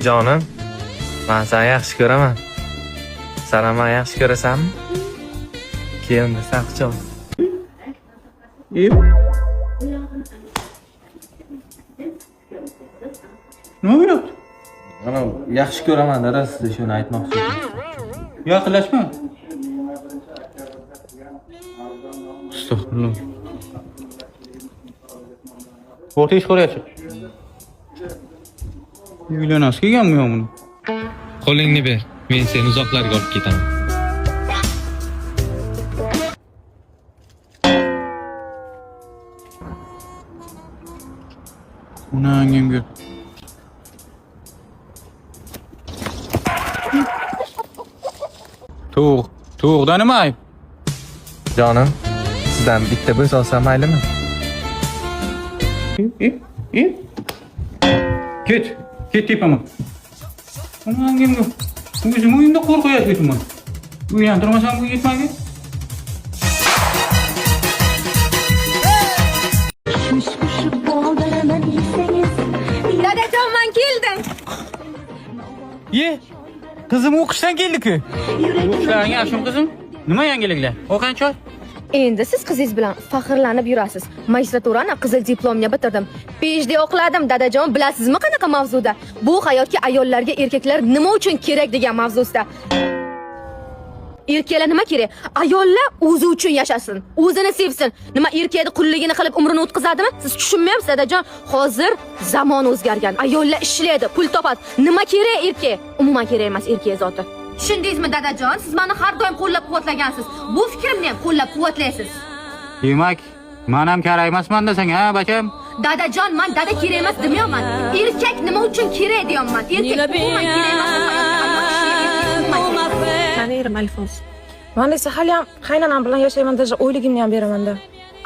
Jonim, men seni yaxshi ko'raman. Sen ham meni yaxshi ko'rasanmi? Keyin san quchoq. Nima bo'lyapti? Ana yaxshi ko'raman dadasi, shuni aytmoqchi edim. Yaqinlashma. Astag'firullah. O'rta ish ko'ryapti. Uylanasi kelganmi yo buni? Qo'lingni ber, men seni uzoqlarga olib ketaman. Onangimga. To'g', to'g'da nima ayb? Jonim, sizdan bitta bo'z olsam maylimi? Ket, ket tepaman. Onangimga. O'zim uyimda qo'rqyapman. Uylantirmasam bu yetmaydi. Dadajon, men keldim. Ye, qizim o'qishdan keldi-ku. O'qishlaring yaxshimi qizim? Nima yangiliklar? O'qan choy. Endi siz qizingiz bilan faxrlanib yurasiz. Magistraturani qizil diplomga bitirdim. PhD o'qiladim, dadajon, bilasizmi qanaqa mavzuda? Bu hayotga ayollarga erkaklar nima uchun kerak degan mavzusida. Erkaklar nima kerak? Ayollar o'zi uchun yashasin, o'zini sevsin. Nima erkakni qulligini qilib umrini o'tkazadimi? Siz tushunmayapsiz, dadajon. Hozir zamon o'zgargan. Ayollar ishlaydi, pul topadi. Nima kerak erkak? Umuman kerak emas erkak zoti. Tushundingizmi, dadajon? Siz meni har doim qo'llab-quvvatlagansiz. Bu fikrimni ham qo'llab-quvvatlaysiz. Demak, men ham kerak emasman desang, ha, bacham? Dadajon, man dada kerak emas demayapman. Erkak nima uchun kerak deyapman. Erkak umuman kerak emas. Mani erim Alfons. Man esa haliyam qaynonam bilan yashayman, даже oyligimni ham beramanda.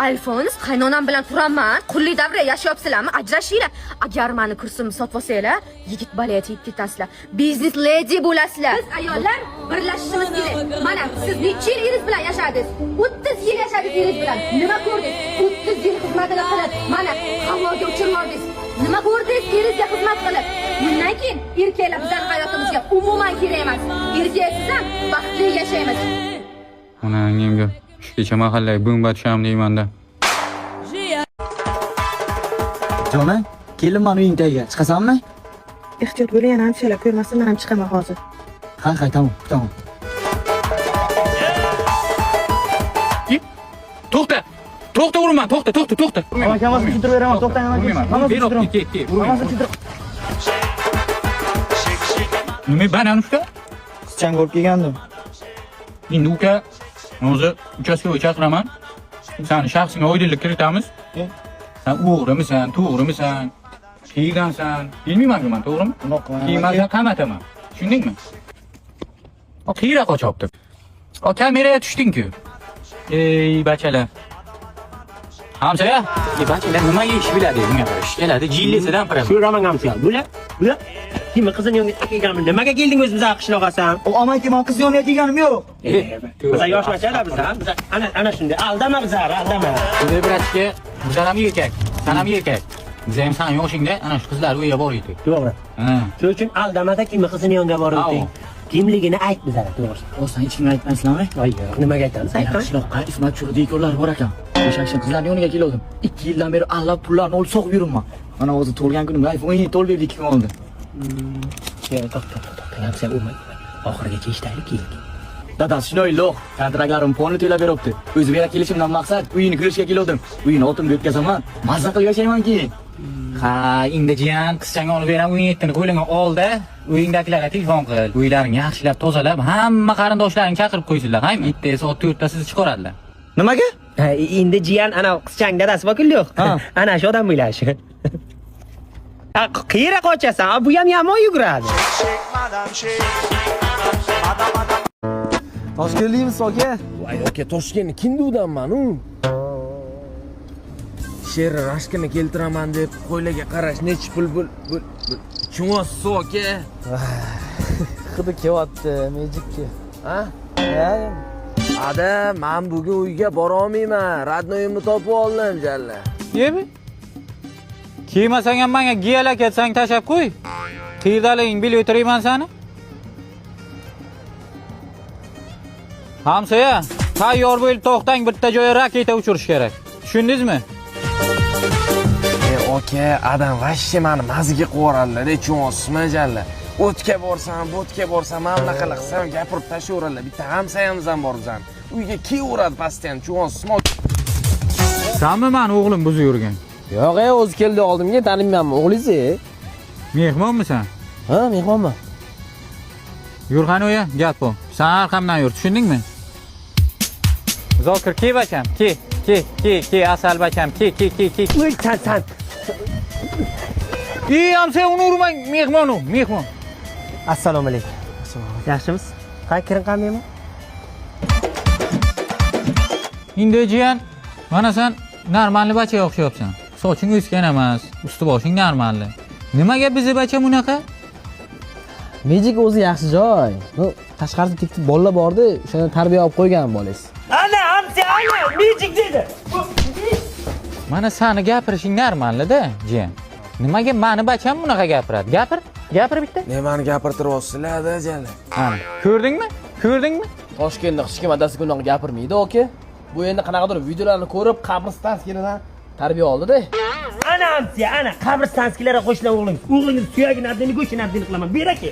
Alfons, qaynonam bilan turaman. Qulli davra yashayapsizlarmi? Ajrashinglar. Agar mani kursimni sotib olsanglar, yigit balaga tegib ketasizlar. Biznes ledi bo'lasizlar. Biz ayollar birlashishimiz kerak. Mana siz necha yil eringiz bilan yashadingiz? 30 yil yashadingiz eringiz bilan. Nima ko'rdingiz? 30 yil xizmatini qilib, mana havoga uchirmordingiz. Nima ko'rdingiz eringizga xizmat qilib? Bundan keyin erkaklar bizning hayotimizga umuman kerak emas. Erkaksiz ham baxtli yashaymiz. Onangimga. Shu kecha mahallaga bomba tusham deymanda. Jonim, kelin mani uying tagiga. Chiqasanmi? Ehtiyot bo'ling, yana anchalar ko'rmasin, men ham chiqaman hozir. Ha, ha, tamom, tamom. To'xta. To'xta urma, to'xta, to'xta, to'xta. Aka, hammasini tushuntirib beraman, to'xtang, Urmayman. Hammasini Ber, tushuntiraman. ket, ket, urmayman. Hammasini tushuntirib. Nima banan usta? Qizchang olib kelgandim. Endi uka, o'zi uchastkovoy chaqiraman. Sani shaxsingga oydinlik kiritamiz. Sen o'g'rimisan, to'g'rimisan, qiygansan, bilmayman man, to'g'rimi? Unaqa qilmang. Kiymasa qamataman. Tushundingmi? O qiyra qochyapti. O kameraga tushding-ku. Ey bachalar. Hamsoya, ey bachalar nimaga ish biladi? Bunga qara, ish keladi, jillisidan piraman. Ko'raman hamsoya. Bular, bular kimni qizini yoniga kelganmi? Nimaga kelding o'zi bizga qishloqasan? O amaki, men qiz yoniga kelganim yo'q. Biza yosh bachalar biz ham. Biza ana ana shunday aldama bizlar, aldama. Ey bratishka, bizlar ham erkak, san ham erkak. Biz ham san yoshingda ana shu qizlar uyga bor edik. To'g'ri. Ha. Shuning uchun aldamada kimni qizini yoniga borib Kimligini ayt bizlarga, to'g'risi. O'san hech kimga aytmaysizlarmi? Voy yo'q, nimaga aytamiz? Aytma. Qishloqqa Ismat Churdikovlar bor ekan. O'sha kishi qizlarning yoniga keldim. 2 yildan beri allab pullarni olib sog'ib yuribman. Mana hozir tug'ilgan kunimga iPhone 7 olib berdi 2 kun oldin. Yo'q, to'xta, to'xta, to'xta. Hamsoya urma. Oxirigacha eshitaylik keyin. Dadasi shunday lo'q, kontraktlarim polni to'lab beribdi. O'zi bu yerga kelishimdan maqsad uyini ko'rishga keldim. Uyini otimga o'tkazaman, mazza qilib yashayman keyin. Ha, endi jiyan qizchangni olib beraman, uying yettini qo'lingga olda, uyingdagilarga telefon qil. Uylaringni yaxshilab tozalab, hamma qarindoshlaringni chaqirib qo'ysinlar, haymi? Ertaga soat 4 da sizni chiqaradilar. Nimaga? Ha, endi jiyan ana qizchang dadasi bor-ku yo'q. Ha. Ana shu odam bo'lashi. Ha, qayerga qochasan? Bu ham yomon yuguradi. Toshkentlikmisiz aka? Voy aka, Toshkentni kindudanman u. Sher rashkini keltiraman deb qo'ylarga qarash nechi pul bul bul Tushunasiz aka? Hidi kelyapti, Magicga. Ha? Ha? Ada, men bugun uyga bora olmayman. Radnoyimni topib oldim jalla. Yemi? Kiymasang ham menga giyalak etsang tashlab qo'y. Qayerdaliging bilib o'tirayman seni. Hamsoya, tayyor bo'lib to'xtang, bitta joyga raketa uchirish kerak. Tushundingizmi? E aka, adam вообще mani maziga qo'yib yuboradilar, tushunyapsizmi jalla? O'tga borsam, bo'tga borsam, mana bunaqa qilsam gapirib tashlayveradilar. Bitta hamsoyamiz ham bor bizani. Uyga kelaveradi постоянно, tushunyapsizmi? Sanmi mani o'g'lim buzib yurgan? Yo'q, e, o'zi keldi oldimga, tanimaymanmi o'g'lingiz? Mehmonmisan? Ha, mehmonman. Yur qani uya, gap bu. San arqamdan yur, tushundingmi? Zokir, ke bacham, ke, ke, ke, ke, asal bacham, ke, ke, ke, ke. San san. Ey, hamsoya, uni urmang, mehmon u, mehmon. Assalomu alaykum. Yaxshimisiz? Qani kiring qani mehmon? Endi jiyan, mana sen normalni bachaga o'xshayapsan. Soching o'sgan emas, usti boshing normalni. Nimaga bizni bacha bunaqa? Magic o'zi yaxshi joy. Bu tashqarida tekti bolalar bordi, o'shani tarbiya olib qo'ygan bolangiz. Ana hamsoya, ana Magic dedi. Mana sani gapirishing normalda, jiyan. Nimaga mani bacham bunaqa gapiradi? Gapir, gapir bitta. Nimani gapirtiryapsizlar, jalla? Mana, ko'rdingmi? Ko'rdingmi? Toshkentda hech kim adasiga unaqa gapirmaydi, aka. Bu endi qanaqadir videolarni ko'rib, qabristonskilardan tarbiya oldi-da. Ana hamsoya, ana qabristonskilarga qo'shila o'g'ling. O'g'lingiz suyagini abdini, go'shtini abdini qilaman. Ber aka.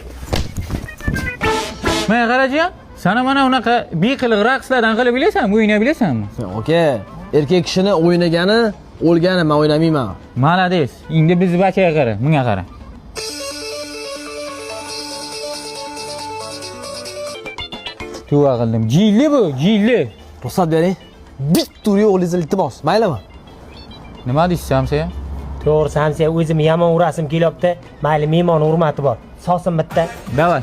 Mana qara jiyan, sana mana unaqa beqiliq raqslardan qilib bilasanmi, o'ynay bilasanmi? Aka, erkak kishini o'ynagani o'lgani, men o'ynamayman. Malades, endi bizni bachaga qara, bunga qara. Tavba qildim. Jilli bu, jilli. Ruxsat bering. Bitta uring o'g'lingizni iltimos, maylimi? Nima deysiz hamsoya? To'g'risi hamsoya, o'zim yomon urasim kelyapti. Mayli, mehmon hurmati bor. Sosin bitta. Davay.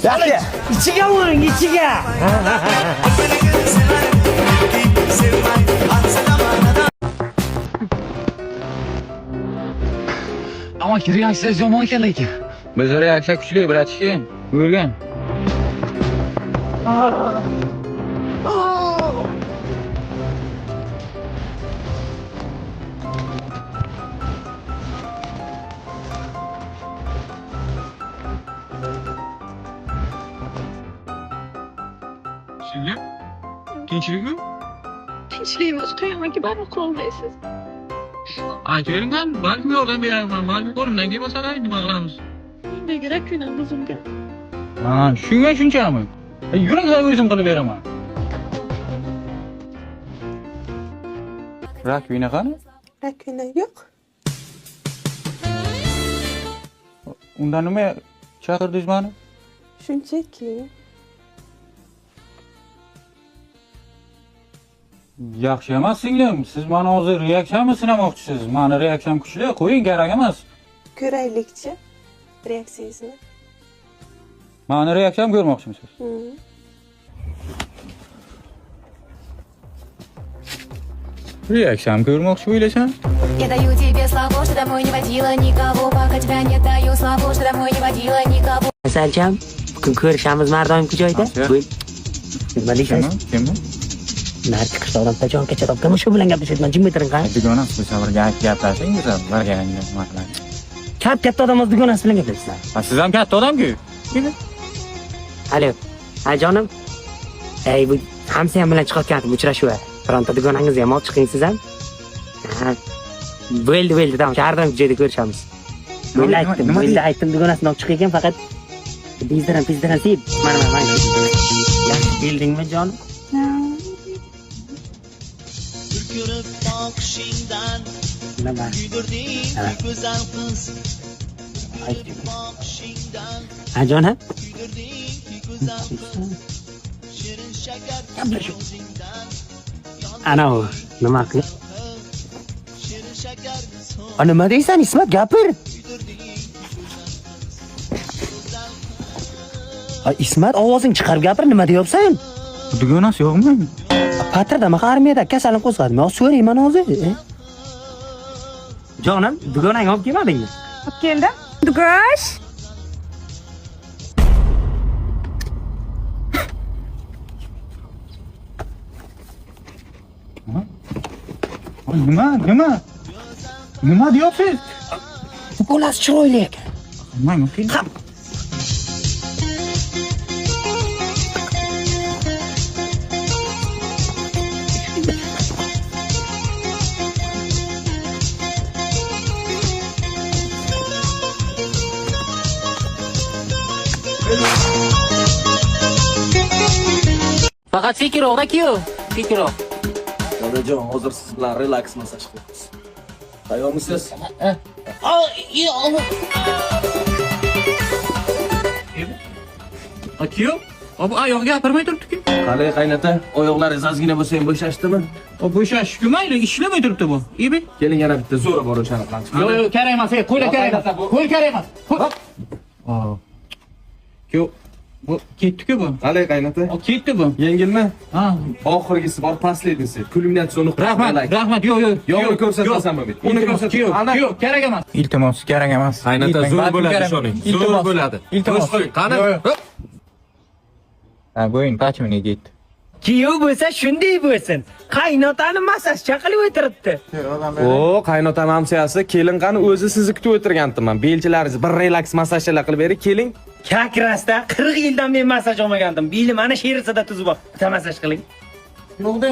Yaxshi. Ichiga uring, ichiga. Ammo reaksiyangiz yomon ekan lekin. Biz reaksiya kuchli, bratishka. O'rgan. Singlim, tinchlikmi? Tinchlik emas, qiyomatga baribir qilolmaysiz. Aytavering, balkim yordam berarman, balkim qo'limdan kelmasa nima qilamiz? Mendagi rakunam buzilgan. Ha, shunga shunchami? Yuring, o'zim qilib beraman. Rakvina qani? Rakvina yo'q. Undan nima chaqirdingiz mani? Shunchaki. Yaxshi emas, singlim. Siz mani hozir reaksiyamni sinamoqchisiz. Mani reaksiyam kuchli, qo'ying, kerak emas. Ko'raylikchi reaksiyangizni. Mani reaksiyam ko'rmoqchimisiz? Reaksiyam ko'rmoqchi o'ylasan? Я даю тебе слово, что домой не водила никого, пока тебя не даю слово, что домой не водила никого. Asalcham, bugun ko'rishamiz har doimgi joyda. Hamsoya. Bu nima deysiz? Kim bu? Nari chiqishda odam tajongacha topgan, shu bilan gaplashayapman, jim o'tiring qani. Dugonasi bo'lsa bir gaplashing, biz birga nima qilamiz? Katta odam o'z dugonasi bilan gaplashsa. Ha, siz ham katta odam-ku. Alo. Ha jonim. Ey, bu hamsoyam bilan chiqayotgandim uchrashuvga. Bironta dugonangizni ham olib chiqing siz ham. Ha. Bo'ldi, bo'ldi, tamom. Har doimgi joyda ko'rishamiz. Bo'ldi aytdim, bo'ldi aytdim, dugonasini olib chiq ekan, faqat bezdiran, bezdiran sep. Mana, mana, mana. Yaxshi keldingmi jonim? Nima? Ha. Ha jonim? Gaplashib. Ana u nima qil? A nima deysan Ismat, gapir. A Ismat, ovozing chiqarib gapir, nima deyapsan? Dugonasi yo'qmi? Patirda maha armiyada kasalini qo'zg'adim. Hozir so'rayman hozir. Jonim, dugonang olib kelmadingmi? Olib keldim. Dugosh. Nima? Nima? Nima deyapsiz? Bolasi chiroyli ekan. Manga qiyin. Faqat sekinroq, kuyov. Sekinroq. Dadajon, hozir siz bilan relaks massaj qilamiz. Tayyormisiz? Kuyov, bu oyoq gapirmay turibdi-ku. Qalay qaynota, oyoqlaringiz ozgina bo'lsa ham bo'shashdimi? Bo'shashishku mayli, ishlamay turibdi bu. Ibi. Keling yana bitta zo'ri bor o'shani qilamiz. Yo'q, yo'q, kerak emas, ey, qo'yla kerak emas. Qo'y kerak emas. Kuyov, bu ketdi-ku bu. Qalay qaynota? Ketdi bu. Yengilmi? Ha. Oxirgisi bor, последнийsi. Kulminatsion nuqta. Rahmat, rahmat. Yo'q, yo'q. Yo'q, uni ko'rsatmasam bo'lmaydi. Uni ko'rsat. Yo'q, kerak emas. Iltimos, kerak emas. Qaynota zo'r bo'ladi, ishoning. Zo'r bo'ladi. Iltimos. Qo'y, qani? Ha, bo'yin pachmini ketdi. Kuyov bo'lsa shunday bo'lsin. Qaynotani massajcha qilib o'tiribdi. O, qaynotam hamsoyasi, kelin qani, o'zi sizni kutib o'tirgandim. Belchilaringiz bir relaks massajlar qilib bering, keling. Kakrasda 40 yildan men massaj olmagandim. Belim ana sherisida tuzib bor. Bitta massaj qiling. Yo'qda.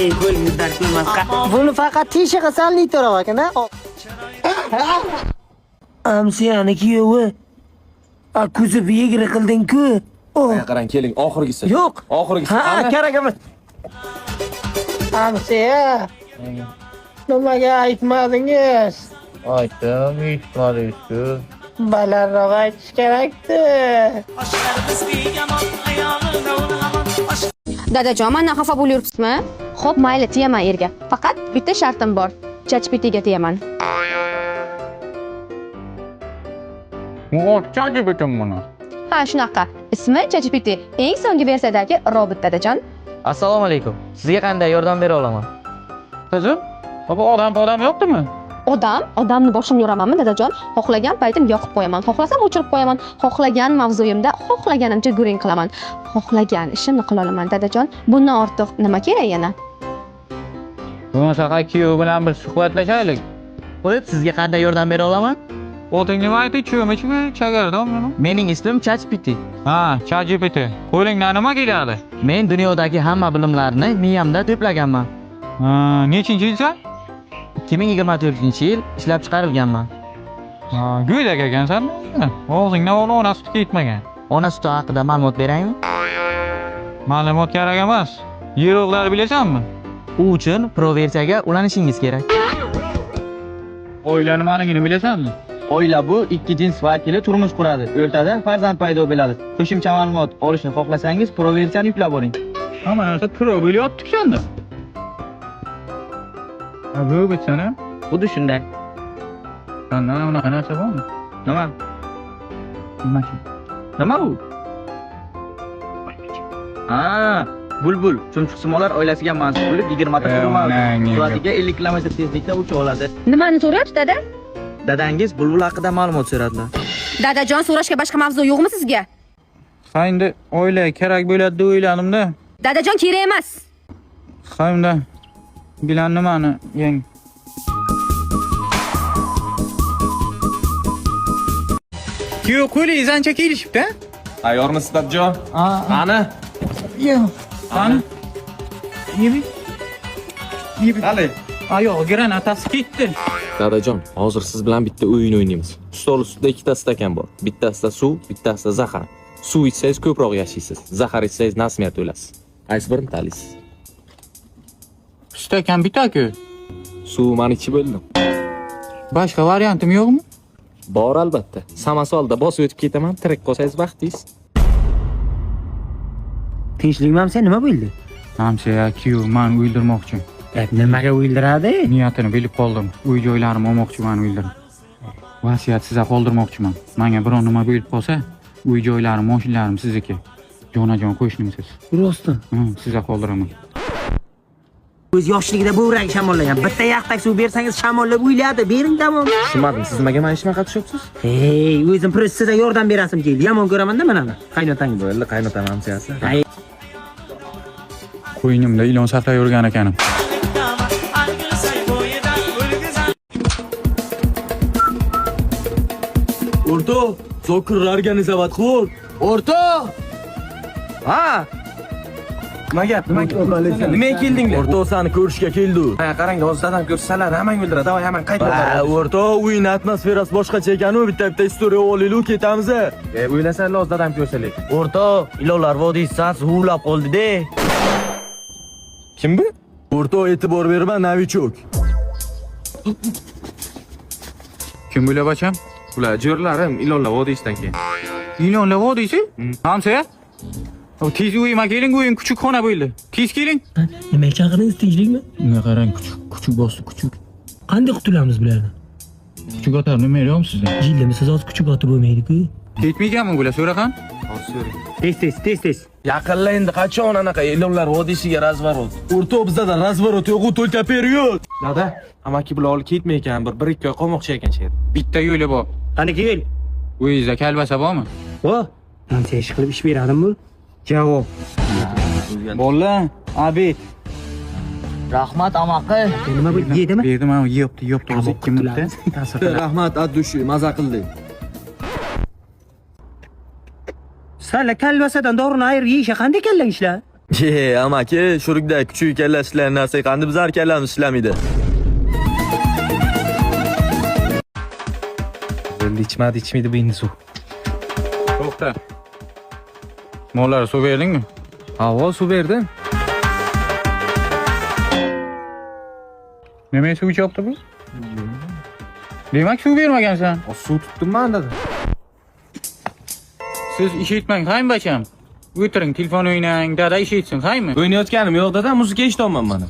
Ey, qo'lingiz dard emas. Buni faqat teshig'i salniyto'roq ekan, a? Amsiyani kuyovi. A kuzib yegri qilding-ku. Qarang, keling, oxirgisi. Yo'q. Oxirgisi. Ha, kerak emas. Amsiya. Nimaga aytmadingiz? Aytdim, eshitmadingiz-ku. Balandroq aytish kerakdi. Dadajon, mandan xafa bo'lib yuribsizmi? Xo'p, mayli, tiyaman erga. Faqat bitta shartim bor. ChatGPTga tiyaman. ChatGPT buni. Ha, shunaqa. Ismi ChatGPT. Eng so'nggi versiyadagi robot dadajon. Assalomu alaykum. Sizga qanday yordam bera olaman? Qizim, bu odam yo'qdimi? Odam, odamni boshimga uramanmi dadajon? Xohlagan paytim yoqib qo'yaman, xohlasam o'chirib qo'yaman, xohlagan mavzuyimda xohlaganimcha guring qilaman. Xohlagan ishimni qila olaman dadajon. Bundan ortiq nima kerak yana? Bo'lmasa kuyov bilan bir suhbatlashaylik. Qo'yib, sizga qanday yordam bera olaman? Oting nima aytdi? Cho'michmi? Chagardonmi? Mening ismim ChatGPT. Ha, ChatGPT. Qo'lingdan nima keladi? Men dunyodagi hamma bilimlarni miyamda to'plaganman. Ha, nechinchi yilsan? 2024-yil ishlab chiqarilganman. Ha, go'dak ekansan. Og'zingdan o'g'li ona suti ketmagan. Ona suti haqida ma'lumot beraymi? Ma'lumot kerak emas. Yer o'g'lari bilasanmi? U uchun Pro versiyaga ulanishingiz kerak. Oila nimaligini bilasanmi? Oila bu ikki jins vakili turmush quradi. O'rtada farzand paydo bo'ladi. Qo'shimcha ma'lumot olishni xohlasangiz Pro versiyani yuklab oling. Hamma narsa Pro bo'lyapti-ku. Ha, bu bitsan-a? Xuddi shunday. Sanda unaqa narsa bormi? Nima? Nima shu? Nima u? Ha, bulbul chumchuqsimonlar oilasiga mansub bo'lib 20 ta turi mavjud. Soatiga 50 km tezlikda ucha oladi. Nimani so'rayapsiz dada? Dadangiz bulbul haqida ma'lumot so'radilar. Dadajon, so'rashga boshqa mavzu yo'qmi sizga? Ha, endi oila kerak bo'ladi deb o'yladim-da. Dadajon, kerak emas. Ha, unda bilan nimani yeng. Kuyov qo'lingiz ancha kelishibdi. Tayyormisiz, dadajon? Qani? Yo'q. Qani? Yebi. Yebi. Qalay? Oyoq granatasi ketdi. Dadajon, hozir siz bilan bitta o'yin o'ynaymiz. Stol ustida ikkita stakan bor. Bittasida suv, bittasida zahar. Suv ichsangiz ko'proq yashaysiz. Zahar ichsangiz nasmiyat o'lasiz. Qaysi birini tanlaysiz? Stakan bitta-ku. Suv man ichib o'ldim. Boshqa variantim yo'qmi? Bor albatta. Samasolda bosib o'tib ketaman, tirik qolsangiz baxtliz. Tinchlikmi sen nima bo'ldi? Hamsoya kuyov mani o'ldirmoqchi. Nimaga o'ldiradi? Niyatini bilib qoldim. Uy joylarimni olmoqchiman o'ldirib. Vasiyat sizga qoldirmoqchiman. Menga biron nima bo'lib qolsa, uy joylarim, mashinalarim sizniki. Jonajon qo'shnimsiz. Rostdan. Sizga qoldiraman. O'z yoshligida bo'vragi shamollagan. Bitta yaxtak suv bersangiz shamollab o'yladi. Bering tamom. Tushunmadim, siz nimaga mana ishma qatishyapsiz? Hey, o'zim pres sizga yordam berasim keldi. Yomon ko'raman-da mana. Qaynotang. Bo'ldi, qaynotam hamsoyasi. Qo'ynimda ilon saqlab yurgan ekanim. O'rtoq, Zokir organizavat qil. O'rtoq! Ha! Nima gap? Nima gap? Nimaga keldinglar? O'rtoq seni ko'rishga keldi. Ha, qarang, hozir dadam ko'rsalar, hammang o'ldiradi. Davay, hammang qayt. Ha, o'rtoq, uyning atmosferasi boshqacha ekan-u, bitta-bitta istoriya olaylik, ketamiz. E, o'ylasanlar hozir dadam ko'rsa lekin. O'rtoq, ilonlar vodiysidan huvlab qoldi-de. Kim bu? O'rtoq, e'tibor berma, novichok. Kim bular bacham? Ular jo'rlarim ilonlar vodiysidan keyin. Ilonlar vodiysi? Hamsoya? O tez uyima keling, uyim kuchuk xona bo'ldi. Tez keling. Nimaga chaqirdingiz, tinchlikmi? Unga qarang, kuchuk, kuchuk bosdi, kuchuk. Qanday qutulamiz bulardan? Kuchuk otar nima beryapsizlar? Jillimi siz hozir kuchuk otib bo'lmaydi-ku. Ketmayganmi bular, so'raqan? Hozir so'rang. Tez tez tez tez. Yaqinla endi qachon anaqa ilonlar vodiysiga razворот. O'rtoq, bizda razворот yo'q, только период. Dada, amaki bular olib ketmay ekan, bir 1-2 oy qolmoqchi ekan shu yerda. Bitta yo'li bor. Qani yo'l? Uyingizda kalbasa bormi? O, hamsoya ish qilib ish beradimi bu? Javob. Bolalar, obed. Rahmat amaki. Nima bu yedimi? Berdim, mana yeyapti, yeyapti hozir 2 minutda. Ta'sir qiladi. Rahmat at dushi, maza qildik. Sala kalbasadan dorini ayirib yeyisha qanday kallang ishlar? Ye, amaki, shurukda kuchuk kalla ishlagan narsa qanday bizlar kallamiz ishlamaydi. Bo'ldi, ichmadi, ichmaydi bu endi suv. To'xta. Mollarga suv berdingmi? Havo suv berdim. Nimaga suv ichyapti bu? Demak suv bermagansan. Suv tutdim man dada. Siz ish etmang, haymi bacham? O'tiring, telefon o'ynang, dada ish etsin, haymi? O'ynayotganim yo'q dada, muzika eshityapman mana.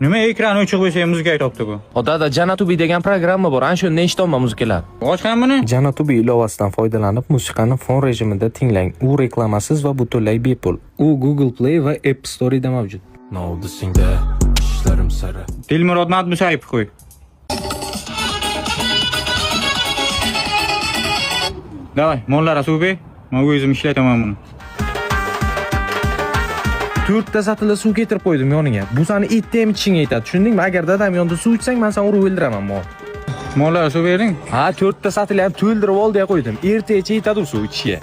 Nima ekran o'chiq bo'lsa ham muzika aytyapti bu? O dada, Janatubi degan programma bor, ana shunda eshityapman muzikalar. Och ham buni? Janatubi ilovasidan foydalanib, musiqani fon rejimida tinglang. U reklamasiz va butunlay bepul. U Google Play va App Store'da mavjud. Dilmurod Madmusayevni qo'y. Davay, mollarga suv ber. Men o'zim ishlataman buni. 4 ta satilda suv keltirib qo'ydim yoniga. Bu seni etda ham ichishingga yetadi, tushundingmi? Agar dadam yonida suv ichsang, men seni urib o'ldiraman, mol. Mollarga suv berding? Ha, 4 ta satilni ham to'ldirib oldiga qo'ydim. Ertagacha yetadi u suv ichishga.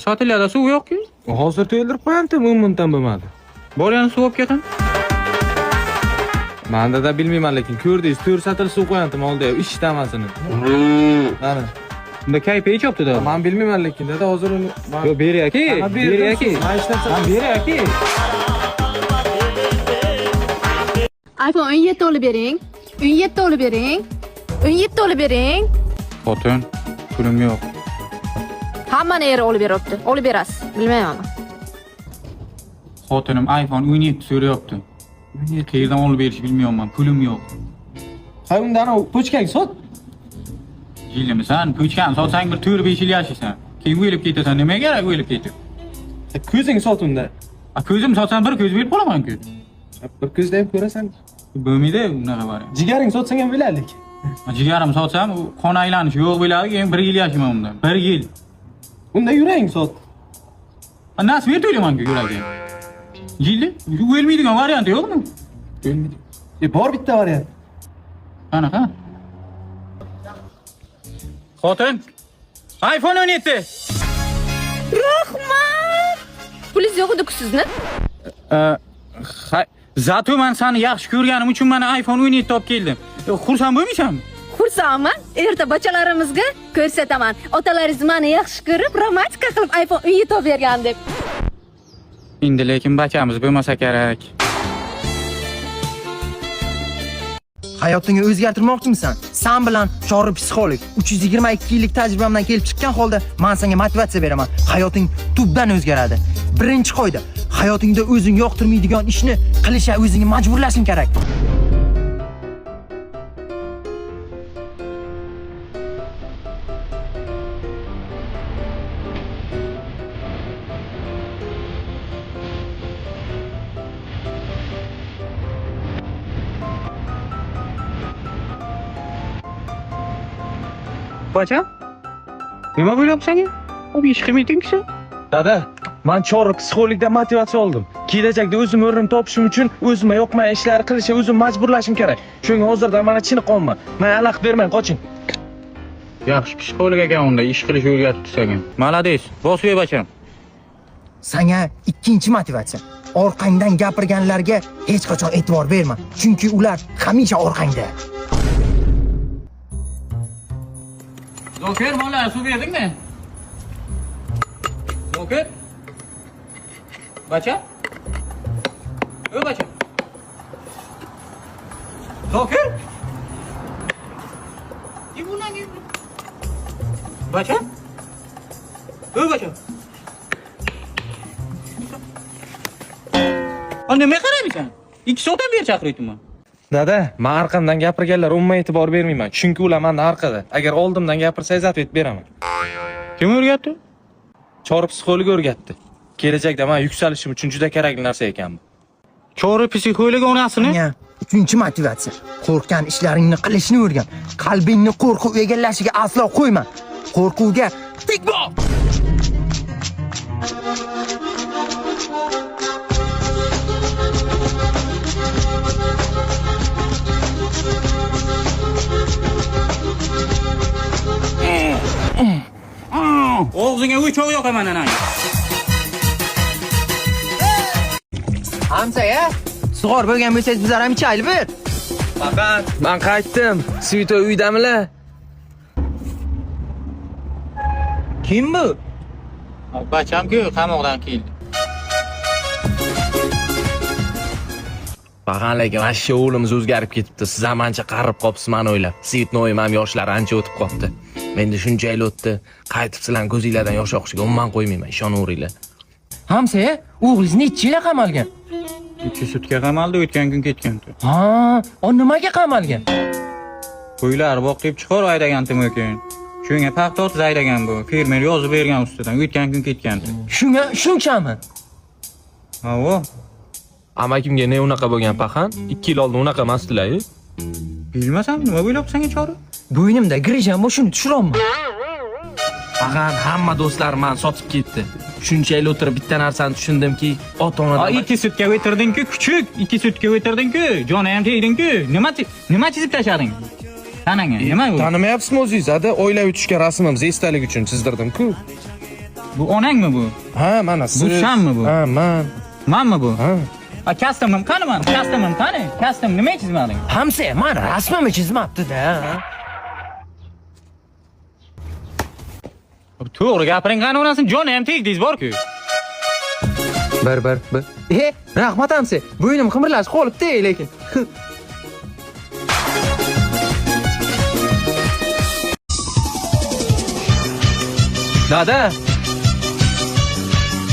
Satillarda suv yo'q-ku. Hozir to'ldirib qo'yamdim, 10 minutdan bo'lmadi. Bor yana suv olib kelgin. Men dada bilmayman, lekin ko'rdingiz, 4 satil suv qo'yamdim oldiga, ichdi hammasini. Mana. Unda kayfi ichyapti dada. Men bilmayman, lekin dada hozir uni Yo'q, ber aka, Mana ber berdim aka. suv. Men ishlatsam Ha, ber aka. iPhone 17 olib bering. 17 olib bering. 17 olib bering. Xotin, pulim yo'q. Hammani eri olib beryapti. Olib berasiz. Bilmayman. Xotinim iPhone 17 so'rayapti. Qayerdan olib berishni bilmayapman, pulim yo'q. Ha, undan u pochkang sot. Jillimisan? Pochkani sotsang bir 4-5 yil yashaysan. Keyin o'lib ketasan. Nimaga kerak o'lib ketib? Ko'zing sot unda. A, ko'zim sotsam bir ko'z berib qolaman-ku. Bir ko'zda ham ko'rasan. Bo'lmaydi unaqa variant. Jigaring sotsang ham bo'ladi. A, Jigarim sotsam, u qon aylanishi yo'q bo'ladi, keyin 1 yil yashayman undan. 1 yil. Unda yuraging sot. A, nasib etib o'ylayman-ku yuragim. Jilli, o'lmaydigan varianti yo'qmi? O'lmaydi. E, bor bitta variant. Qanaqa? Xotin, iPhone 17. Rahmat. Pulingiz yo'q edi-ku sizni? Ha, zato men seni yaxshi ko'rganim uchun mana iPhone 17 olib keldim. Xursand bo'lmaysanmi? Xursandman. Erta bachalarimizga ko'rsataman. Otalaringiz meni yaxshi ko'rib, romantika qilib iPhone 17 olib bergan deb. Endi lekin bachamiz bo'lmasa kerak. Hayotingni o'zgartirmoqchimisan? San bilan chorri psixolog 322 yillik tajribamdan kelib chiqqan holda men senga motivatsiya beraman. Hayoting tubdan o'zgaradi. Birinchi qoida: hayotingda o'zing yoqtirmaydigan ishni qilishga o'zingni majburlashing kerak. Bacham? Nima bo'lyapti senga? O ish qilmayding-ku sen. Dada, Man chori psixologdan motivatsiya oldim. Kelajakda o'zim o'rnim topishim uchun o'zimga yoqmagan ishlarni qilishga o'zim majburlashim kerak. Shunga hozirdan mana chiniqonman. Men aloq bermang, qoching. Yaxshi psixolog ekan unda, ish qilish o'rgatibdi senga. Молодец, bosib bacham. Sanga ikkinchi motivatsiya. Orqangdan gapirganlarga hech qachon e'tibor berma, chunki ular hamisha orqangda. Zokir, mollar suv berdingmi? Zokir? Bacha? Ey bacha. Zokir? Bacha? Ey bacha. A nima qaraysan? 2 soatdan beri chaqiryapman. Dada, men orqamdan gapirganlar umuman e'tibor bermayman, chunki ular mendan orqada. Agar oldimdan gapirsangiz, ответ beraman. Kim o'rgatdi? Chori psixolog o'rgatdi. Kelajakda men yuksalishim uchun juda kerakli narsa ekan bu. Chori psixolog onasini? Sanga uchinchi motivatsiya. Qo'rqgan ishlaringni qilishni o'rgan. Qalbingni qo'rquv egallashiga aslo qo'yma. Qo'rquvga tik bor. Og'zingga uchoq yoqaman anang. Hamsoya, sug'or bo'lgan bo'lsangiz bizlar ham ichaylik bir. Faqat men qaytdim. Svito uydamilar? Kim bu? Bacham-ku qamoqdan keldi. Faqat lekin mana shu o'g'limiz o'zgarib ketibdi. Siz ham ancha qarib qolibsiz meni o'ylab. Svitnoyim ham yoshlari ancha o'tib qolibdi. Menda shuncha yil o'tdi. Qaytib sizlarning ko'zinglardan yosh oqishiga umuman qo'ymayman, ishonaveringlar. Hamsoya, o'g'lingiz necha yil qamalgan? 2 sutka qamaldi, o'tgan kun ketgan. Ha, o nimaga qamalgan? Qo'ylar boqib chiqar haydagan ekan. Shunga paxta o'tib haydagan bu. Fermer yozib bergan ustidan o'tgan kun ketgan. Shunga shunchami? Ha, o. Amakimga ne unaqa bo'lgan paxan? 2 yil oldin unaqa emasdilar-ku. Bilmasam, nima o'ylabsan chori? Bo'ynimda grijam bor, shuni tushiryapman. Faqat hamma do'stlarim meni sotib ketdi. Shuncha yil o'tirib bitta narsani tushundimki, ota-onadan 2 sutka o'tirding-ku, kuchuk, 2 sutka o'tirding-ku, joni ham tegding-ku. Nima chizib tashlading? Tanangga, nima bu? Tanimayapsizmi o'zingiz, ada? Oilaviy tushgan rasmimizni esdalik uchun chizdirdim-ku. Bu onangmi bu? Ha, mana siz. Bu senmi bu? Ha, men. Manmi bu? Ha. A kastimim qani man? Kastimim qani? Kastim nima chizmading? Hamsoya, men rasmimni chizmabdi-da. To'g'ri gapiring qani onasini, joni ham tegdingiz bor-ku. Bir. Rahmat hamsoya. Bo'ynim qimirlashib qolibdi lekin. Dada.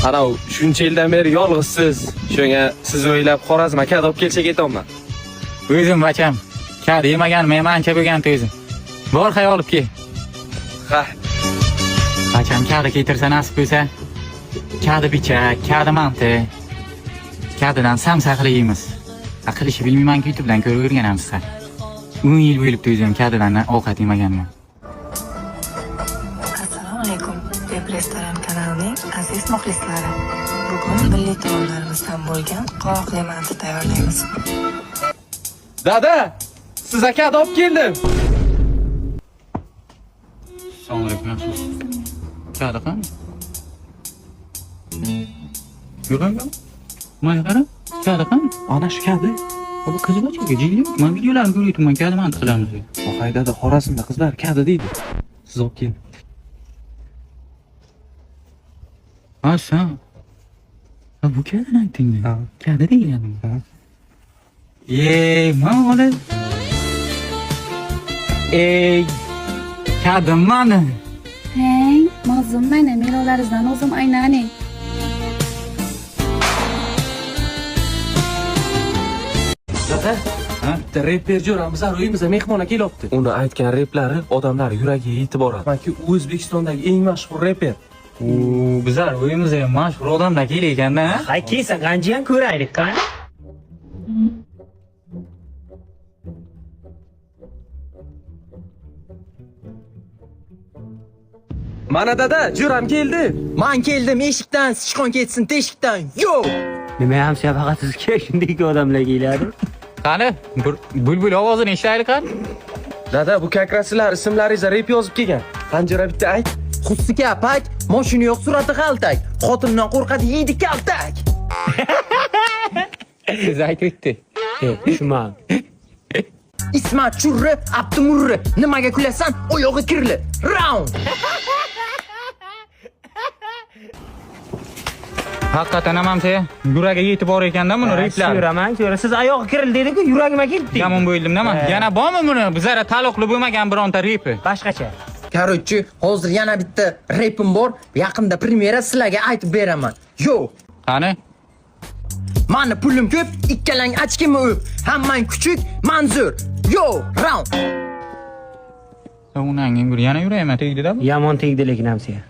Ana shuncha yildan beri yolg'izsiz. Shunga siz o'ylab Xorazm aka olib kelsa ketyapman. O'zim bacham. Kar yemagan men ancha bo'lgan o'zim. Bor hay olib kel. Ha. Bacham kari keltirsa nasib bo'lsa, kadi pichak, kadi manti, kadidan samsa qilib yeymiz. Qilishni bilmayman-ku, YouTube'dan ko'rib o'rganamiz. 10 yil bo'libdi o'zim kadidan ovqat yemaganman. Assalomu alaykum, Deb restoran kanalining aziz muxlislari. Bugun milliy taomlarimizdan bo'lgan qovoqli manti tayyorlaymiz. Dada, siz aka olib keldim. Assalomu alaykum. Kadi qani? Yo'q, mana qara, kadi qani? Ana shu kadi. Bu qiz bachaga jilli. Men videolarni ko'ryapman, kadi manti qilamiz. Voy dada, Xorazmda qizlar kadi deydi. Siz olib keling. Ha, sen. Ha, bu kadini aytdingmi? Kadi deganmi? Ha. Ey, man o'g'lim. Ey, kadim mani. Hey, mazlum meni, melovlaringizdan o'zim aynaning. Dada, bitta reper jo'ramiz uyimizga mehmon kelyapti. Uni aytgan replari odamlar yuragiga yetib boradi. Manki O'zbekistondagi eng mashhur reper. U bizlar uyimizga ham mashhur odamlar kelayotganda. Hay kelsin, qancha ham ko'raylik, qani? Mana dada, jo'ram keldi. Man keldim eshikdan, sichqon ketsin teshikdan. Yo! Nima ham faqat sizga shunday odamlar keladi. Qani, bulbul ovozini eshitaylik qani. Dada, bu kakrasilar ismlaringizga rep yozib kelgan. Qani jo'ra bitta ayt. Xussiga apak, moshina yo'q, surati g'altak. Xotindan qo'rqadi, yeydi kaltak. Siz aytibdi. Tushunmadim. Ismat churri, Abdumurri. Nimaga kulasan? Oyog'i kirli. Round. Haqiqatan ham hamsoya yuragiga yetib bor ekanda buni replar. Ko'raman, ko'ra. Siz oyog'i kiril dedi-ku, yuragimga keldi. Yomon bo'ldim nima? Yana bormi buni? Bizlara taalluqli bo'lmagan bironta repi? Boshqacha. Короче, hozir yana bitta repim bor. Yaqinda premyera sizlarga aytib beraman. Yo! Qani? Mani pulim ko'p, ikkalang ochkimni o'p. Hammang kuchuk, manzur. Yo, round. Unanging bir yana yuragimga tegdi-da bu. Yomon tegdi lekin hamsoya.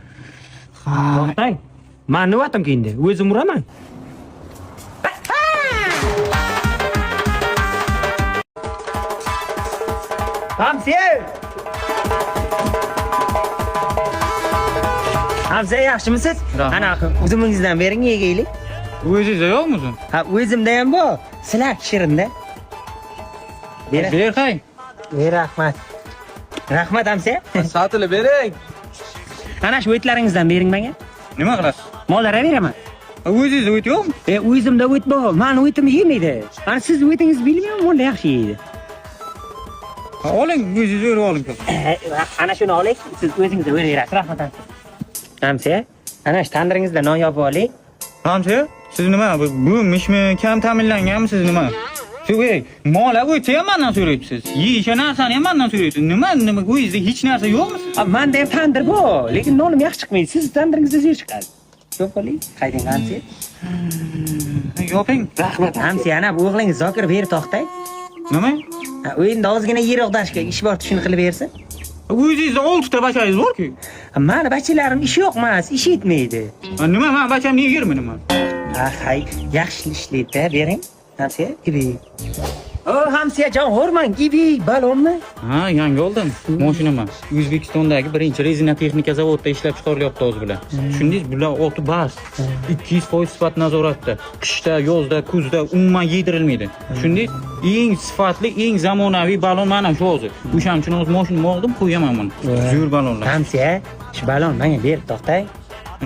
To'xtang. Men nima atamki endi? O'zim uraman. Hamsoya! Hamsoya yaxshimisiz? Ana uzumingizdan bering yegaylik. O'zingizda yo'qmi uzum? Ha, o'zimda ham bor. Sizlar shirinda. Ber qay. Ber, rahmat. Rahmat hamsoya. Sotilib bering. Ana shu o'tlaringizdan bering menga. Nima qilasiz? Mollarga beraman. O'zingizda o't yo'qmi? O'zimda o't bor. Mani o'tim yemaydi. Mana siz o'tingiz bilmayman, mollar yaxshi yeydi. Oling, o'zingiz o'rib oling. Ana shuni oling, siz o'zingiz o'raverasiz. Rahmat hamsoya. Hamsoya, ana shu tandiringizda non yopib oling. Hamsoya, siz nima, bu mishmi, kam ta'minlanganmi siz nima? Siz mol o'tsa ham mendan so'rayapsiz. Yeyishga narsani ham mendan so'rayapsiz. Nima, nima, o'zingizda hech narsa yo'qmi? Menda ham tandir bor, lekin nonim yaxshi chiqmaydi. Siz tandiringizda zo'r chiqadi. Yo'q oling, qayting hamsoya. Yoping. Rahmat hamsoya, ana bu o'g'lingiz Zokir berib to'xtang. Nima? U endi ozgina yiroqdashga ish bor, shuni qilib bersin. O'zingizda 6 ta bachangiz bor-ku. Mani bachalarim ishi yo'q emas, ish yetmaydi. Nima, men bacham nega yermi nima? Ha, hay, yaxshi ishlaydi-da, bering. Hamsoya, ibi. O, hamsoya jon hormang, ibi, balonmi? Ha, yangi oldim. Mashina emas. O'zbekistondagi birinchi rezina texnika zavodida ishlab chiqarilyapti hozir bular. Tushundingiz? Bular oti bas. 200% sifat nazoratda. Qishda, yozda, kuzda umuman yedirilmaydi. Tushundingiz? Eng sifatli, eng zamonaviy balon mana shu hozir. O'shaning uchun hozir mashinamni oldim, qo'yaman buni. Zo'r balonlar. Hamsoya, shu balon menga berib to'xtang.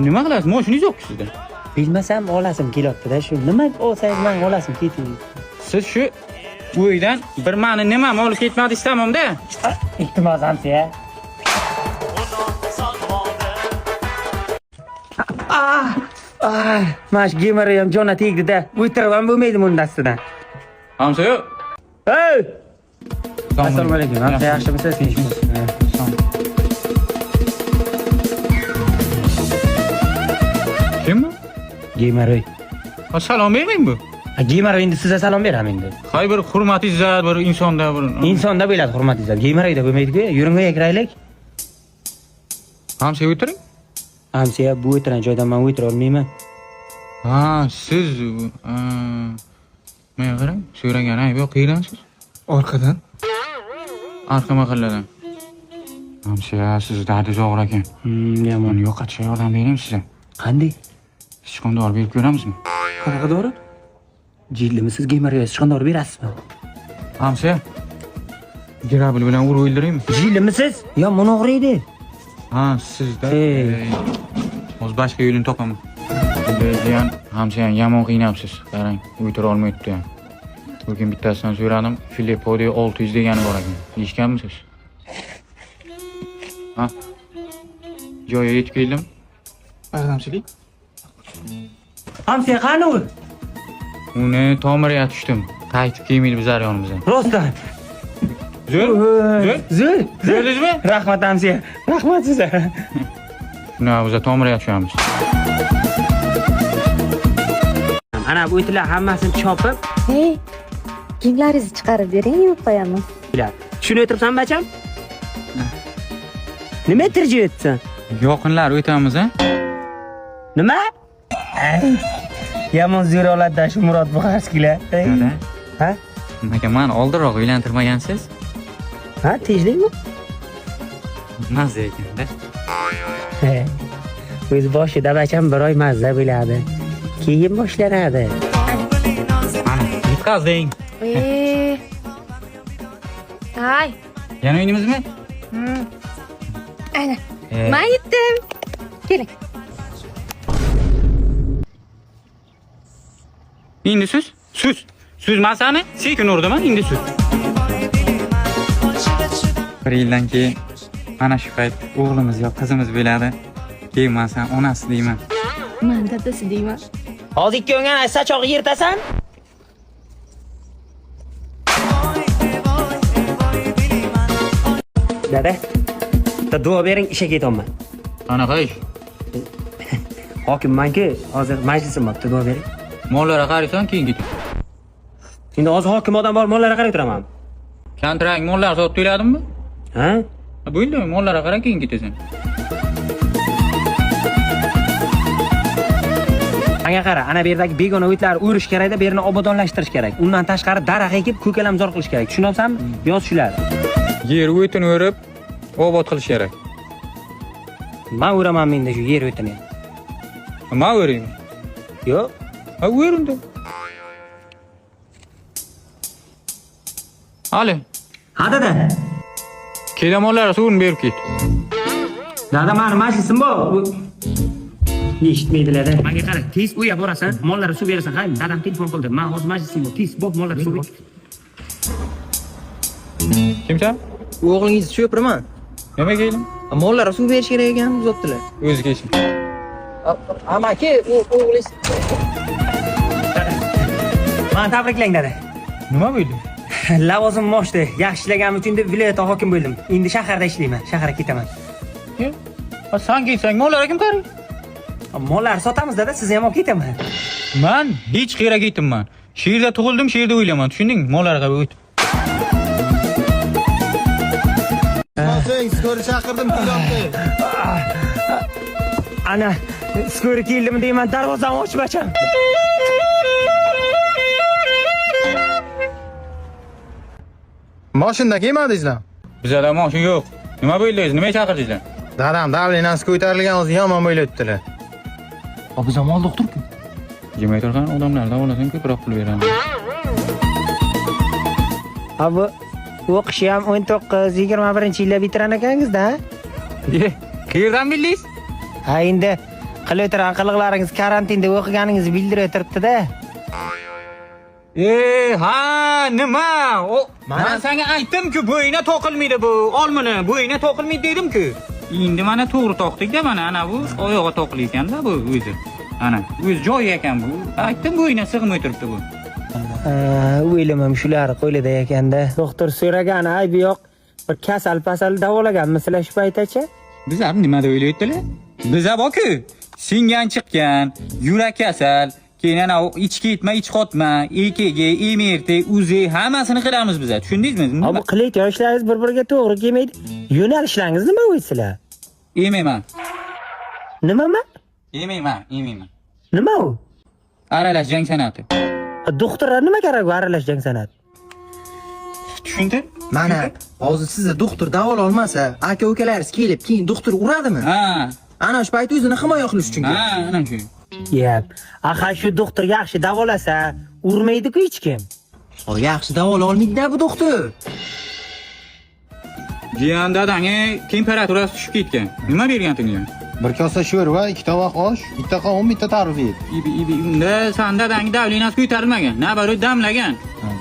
Nima qilasiz? Mashinangiz yo'q-ku sizda. Bilmasam olasim kelyapti-da, shu nima olsangiz men olasim ketdi. Siz shu uydan bir mani nimam olib ketmadi istamam-da. Iltimos hamsoya. Mana shu gemara ham jona tegdi-da. O'tirib ham bo'lmaydi buni dastidan. Hamsoya. Ey! Assalomu alaykum. Hamsoya yaxshimisiz? Tinchmisiz? Kim bu? Gemaroy. Salom bermang bu. Gemaroy endi sizga salom beraman endi. Hay bir hurmat izzat bir insonda bir insonda bo'ladi hurmat izzat. Gemaroyda bo'lmaydi-ku. Yuring kiraylik. Hamsoya o'tiring. Hamsoya bu o'tirgan joydan men o'tira olmayman. Ha, siz menga qarang, so'ragan ayb yo'q, qayerdansiz? Orqadan. Arqa mahalladan. Hamsoya, siz dardingiz og'ir ekan. Yomon. Yo'qotishga yordam beraymi sizga? Qanday? Sichqon dori berib ko'ramizmi? Qanaqa dori? Jillimi siz gemarga sichqon dori berasizmi? Hamsoya, Grabl bilan urib o'ldiraymi? Jillimisiz? Yomon og'riydi. Ha, sizda. Hozir boshqa yo'lini topaman. Degan hamsoya yomon qiynabsiz. Qarang, o'tira olmayapti ham. Bugun bittasidan so'radim, Filippo 600 degani bor ekan. Eshitganmisiz? Ha? Joyiga yetib keldim. Hamchilik. Hamsoya qani u? Uni tomiriga tushdim. Qaytib kelmaydi bizlar yonimizga. Rostdan. Zo'r? Zo'r? Zo'r. Zo'rdingizmi? Rahmat hamsoya. Rahmat sizga. Shuna biz tomiriga tushamiz. Ana bu o'tlar hammasini chopib, Hey, kiyimlaringizni chiqarib bering, yuvib qo'yaman. Shuni o'tiribsan bacham? Nima tirjiyapsan? Yoqinlar o'tamiz, a? Nima? Yomon zo'r oladi shu Murod Buxarskiylar. Ha? Nimaga meni oldinroq uylantirmagansiz? Ha, tejlikmi? Mazza ekanda. O'z boshida bacham bir oy mazza bo'ladi. Keyin boshlanadi. Mana, yutqazding. Ay. Yana o'ynaymizmi? Ana. Men yetdim. Keling. Endi siz, siz. Siz men seni sekin urdim, endi siz. Bir yildan keyin mana shu payt o'g'limiz yo qizimiz bo'ladi. Keyin men sen onasi deyman. Man dadasi deyman. Hozir ikkovingdan sachog'i yirtasan. Dada, da duo bering, ishga ketyapman. Qanaqa ish? Hokimman-ku, hozir majlisim bor, duo bering. Mollarga qaraysan, keyin ketasan. Endi hozir hokim odam bor, mollarga qarab turaman. Kontrakt mollar sotib to'ladimmi? Ha? Bo'ldi, mollarga qara, keyin ketasan. Menga qara, ana bu yerdagi begona o'tlarni o'rish kerakda, bu yerni obodonlashtirish kerak. Undan tashqari daraxt ekib, ko'kalamzor qilish kerak. Tushunyapsanmi? Yoz shularni. Yer o'tini o'rib, obod qilish kerak. Men o'raman menda shu yer o'tini. Men o'raymi? Yo'q. Ha, o'r unda. Ali. Ha dada. Kela mollarga suvini berib ket. Dada, mani majlisim bor. Eshitmaydilar. Menga qara, tez uyga borasan, mollarga suv berasan. Ha, dadam telefon qildi. Men hozir majlisim bor. Tez bor, mollarga suv ber. Kimsan? O'g'lingizni cho'piraman. Nima keling? Mollarga suv berish kerak ekan, uzatdilar. O'zi kelsin. Amaki, o'g'lingiz. Meni tabriklang dada. Nima bo'ldi? Lavozimim oshdi. Yaxshi ishlaganim uchun deb viloyat hokim bo'ldim. Endi shaharda ishlayman. Shaharga ketaman. Ha, sen ketsang mollarga kim qaraydi? Mollarni sotamiz dada, sizni ham olib ketaman. Men hech qayerga ketmayman. Shu yerda tug'ildim, shu yerda o'ylayman. Tushundingmi? Mollarga o't. Skori chaqirdim, kelyapti. Ana, skori keldimi deyman, darvozani och bacham. Mashinada kelmadingizlar? Bizada mashin yo'q. Nima bo'ldi o'zi? Nima chaqirdingizlar? Dadam davlenasi ko'tarilgan, o'zi yomon bo'layotdilar. Biz ham mol doktor-ku. Yemay turgan odamlar davolasang ko'proq pul beradi. Ha, bu o'qishi ham 19-21-yilda bitiran ekansizda, ha? Qayerdan bildingiz? Ha, endi qilib o'tirgan qiliqlaringiz karantinda o'qiganingizni bildirib o'tiribdi-da. Ha, nima? Men senga aytdim-ku, bo'yna to'qilmaydi bu, olmini, bo'yna to'qilmaydi dedim-ku. Endi mana to'g'ri to'qdik-da, mana ana bu oyog'i to'qli ekanda bu o'zi. Ana, o'z joyi ekan bu. Aytdim, bo'yna sig'may turibdi bu. O'ylamam shular qo'lida ekanda. Doktor so'ragan aybi yo'q. Bir kasal pasal davolaganmisizlar shu paytgacha? Bizlar nima deb o'ylayaptilar? Biza bor-ku, singan chiqqan, yurak kasal, keyin ana ich ketma, ich qotma, EKG, MRT, UZI hammasini qilamiz biza. Tushundingizmi? Ha, bu qilayotgan ishlaringiz bir-biriga to'g'ri kelmaydi. Yo'nalishlaringiz nima o'ysizlar? Emayman. Nimami? Emayman, emayman. Nima u? Aralash jang san'ati. Doktorlar nima kerak bu aralash jang san'ati? Tushundim. Mana hozir sizni doktor davola olmasa, aka ukalaringiz kelib, keyin doktor uradimi? Ha. Ana shu payt o'zini himoya qilish uchun kerak. Ha, ana shu. Yep. Aha, shu doktor yaxshi davolasa, urmaydi-ku hech kim. O, yaxshi davola olmaydi-da bu doktor. Jiyan dadangga temperaturasi tushib ketgan. Nima bergan tinga? Bir kosa sho'rva, 2 tovoq osh, bitta qovun, bitta tarvuz yedi. Ibi, unda san dadangga davlenasi ko'tarilmagan, nabarot damlagan.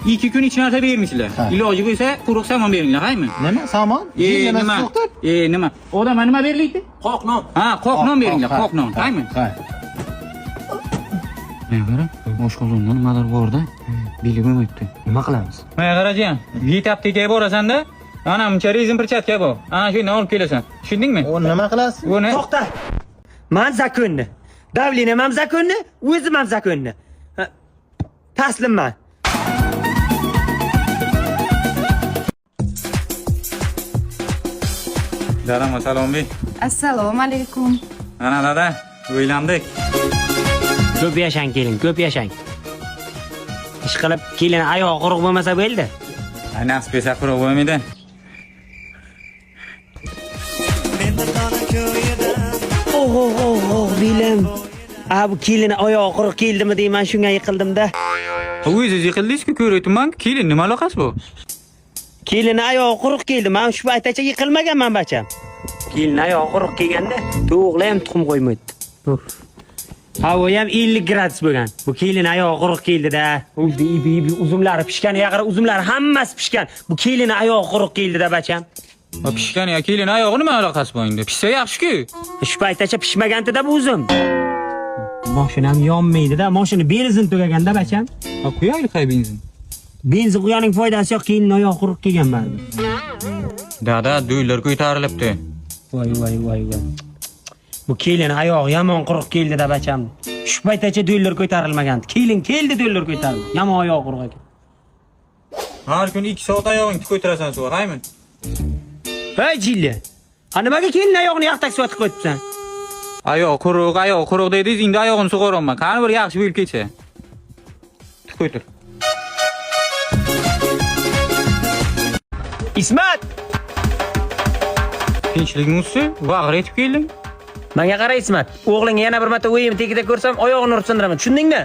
2 kun hech narsa bermaysizlar. Iloji bo'lsa quruq samon beringlar, haymi? Nima? Samon? Nima? Nima? Odamga nima beriladi? Qoq non. Ha, qoq non beringlar, qoq non, haymi? Ha. Mana qara, oshqozonda nimadir bor-da, belgi qo'ymayapti. Nima qilamiz? Mana qara jiyan, 7 aptekaga borasan-da, ana buncha rezin perchatka bor. Ana shuni olib kelasan. Tushundingmi? U nima qilasiz? Uni to'xta. Men zakonni. Davlinam ham zakonni, o'zim ham zakonni. Taslimman. Dadam, assalomu alaykum. Assalomu alaykum. Ana dada, o'ylandik. Ko'p yashang kelin, ko'p yashang. Ish qilib kelin oyog'i quruq bo'lmasa bo'ldi. Nasib etsa quruq bo'lmaydi. Men dona ko'yidan Belim. A bu kelin oyog'i quruq keldimi deyman, shunga yiqildim-da. O'zingiz yiqildingiz-ku, ko'rayapman. Kelin nima aloqasi bu? Kelin oyog'i quruq keldi. Men shu paytgacha yiqilmaganman bacham. Kelin oyog'i quruq kelganda tovuqlar ham tuxum qo'ymaydi. Havo ham 50 gradus bo'lgan. Bu kelin oyog'i quruq keldi-da. Ibi uzumlari pishgan, yaqara uzumlari hammasi pishgan. Bu kelin oyog'i quruq keldi-da bacham. Pishgan ya kelin oyog'i nima aloqasi bor endi? Pishsa yaxshi-ku. Shu paytgacha pishmagandi-da bu uzum. Mashinam yonmaydi-da, mashina benzin tugaganda bacham. Quyaylik hay benzin. Benzin quyaning foydasi yo'q, kelin oyog'i quruq kelgan baribir. Dada, dollar ko'tarilibdi. Voy voy voy voy. Bu kelin oyog'i yomon quruq keldi-da bacham. Shu paytgacha dollar ko'tarilmagandi. Kelin keldi, dollar ko'tarildi. Yomon oyog'i quruq ekan. Har kuni 2 soat oyog'ingni ko'tarasan suv, haymi? Hey jilli. A nimaga kelin oyog'ini yoqtak suvatib qo'yibsan? Oyoq quruq, oyoq quruq dedingiz, endi oyog'ini sug'oraman. Qani bir yaxshi bo'lib ketsa. Tik qo'ytir. Ismat! Tinchlikmi usti? Bag'ir etib kelding. Menga qara Ismat, o'g'lingni yana bir marta o'yim tegida ko'rsam, oyog'ini urib sindiraman. Tushundingmi?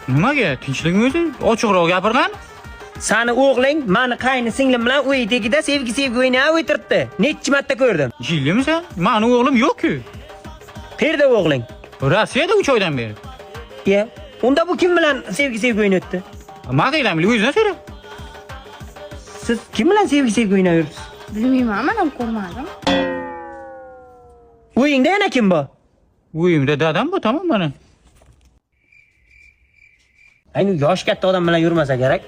Nimaga? Tinchlikmi o'zi? Ochiqroq gapirgan. Sani o'g'ling mani qayni singlim bilan o'y tegida sevgi o'ynab o'tiribdi. Necha marta ko'rdim. Jillimisan? Mani o'g'lim yo'q-ku. Qayerda o'g'ling? Rossiyada 3 oydan beri. Ya, unda bu kim bilan sevgi o'ynayapti? Men qayerdan bilay, o'zidan so'ra. Siz kim bilan sevgi o'ynayapsiz? Bilmayman, men ham ko'rmadim. Uyingda yana kim bor? Uyimda dadam bor, tamom mana. Ayni yosh katta odam bilan yurmasa kerak.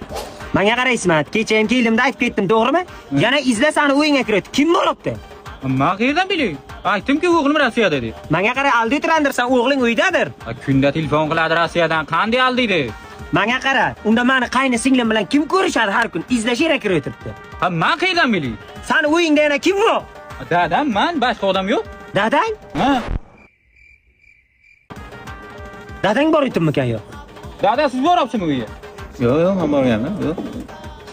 Menga qaraysizmi? Kecha ham keldimda aytib ketdim, to'g'rimi? Yana izla sani uyingga kiradi. Kim bo'libdi? Men qayerdan bilay? Aytdim-ku, o'g'lim Rossiyada deb. Menga qara, aldi o'tirandirsan, o'g'ling uydadir. Kunda telefon qiladi Rossiyadan, qanday aldiydi? Menga qara, unda meni qayni singlim bilan kim ko'rishadi har kun? Izlash kerak o'tiribdi. Ha, men qayerdan bilay? Sani uyingda yana kim bor? Dadam, men, boshqa odam yo'q. Dadang? Ha. Dadang bor edimikan yo'q? Dada, siz boryapsizmi uyga? Yo'q, yo'q, men borganman, yo'q.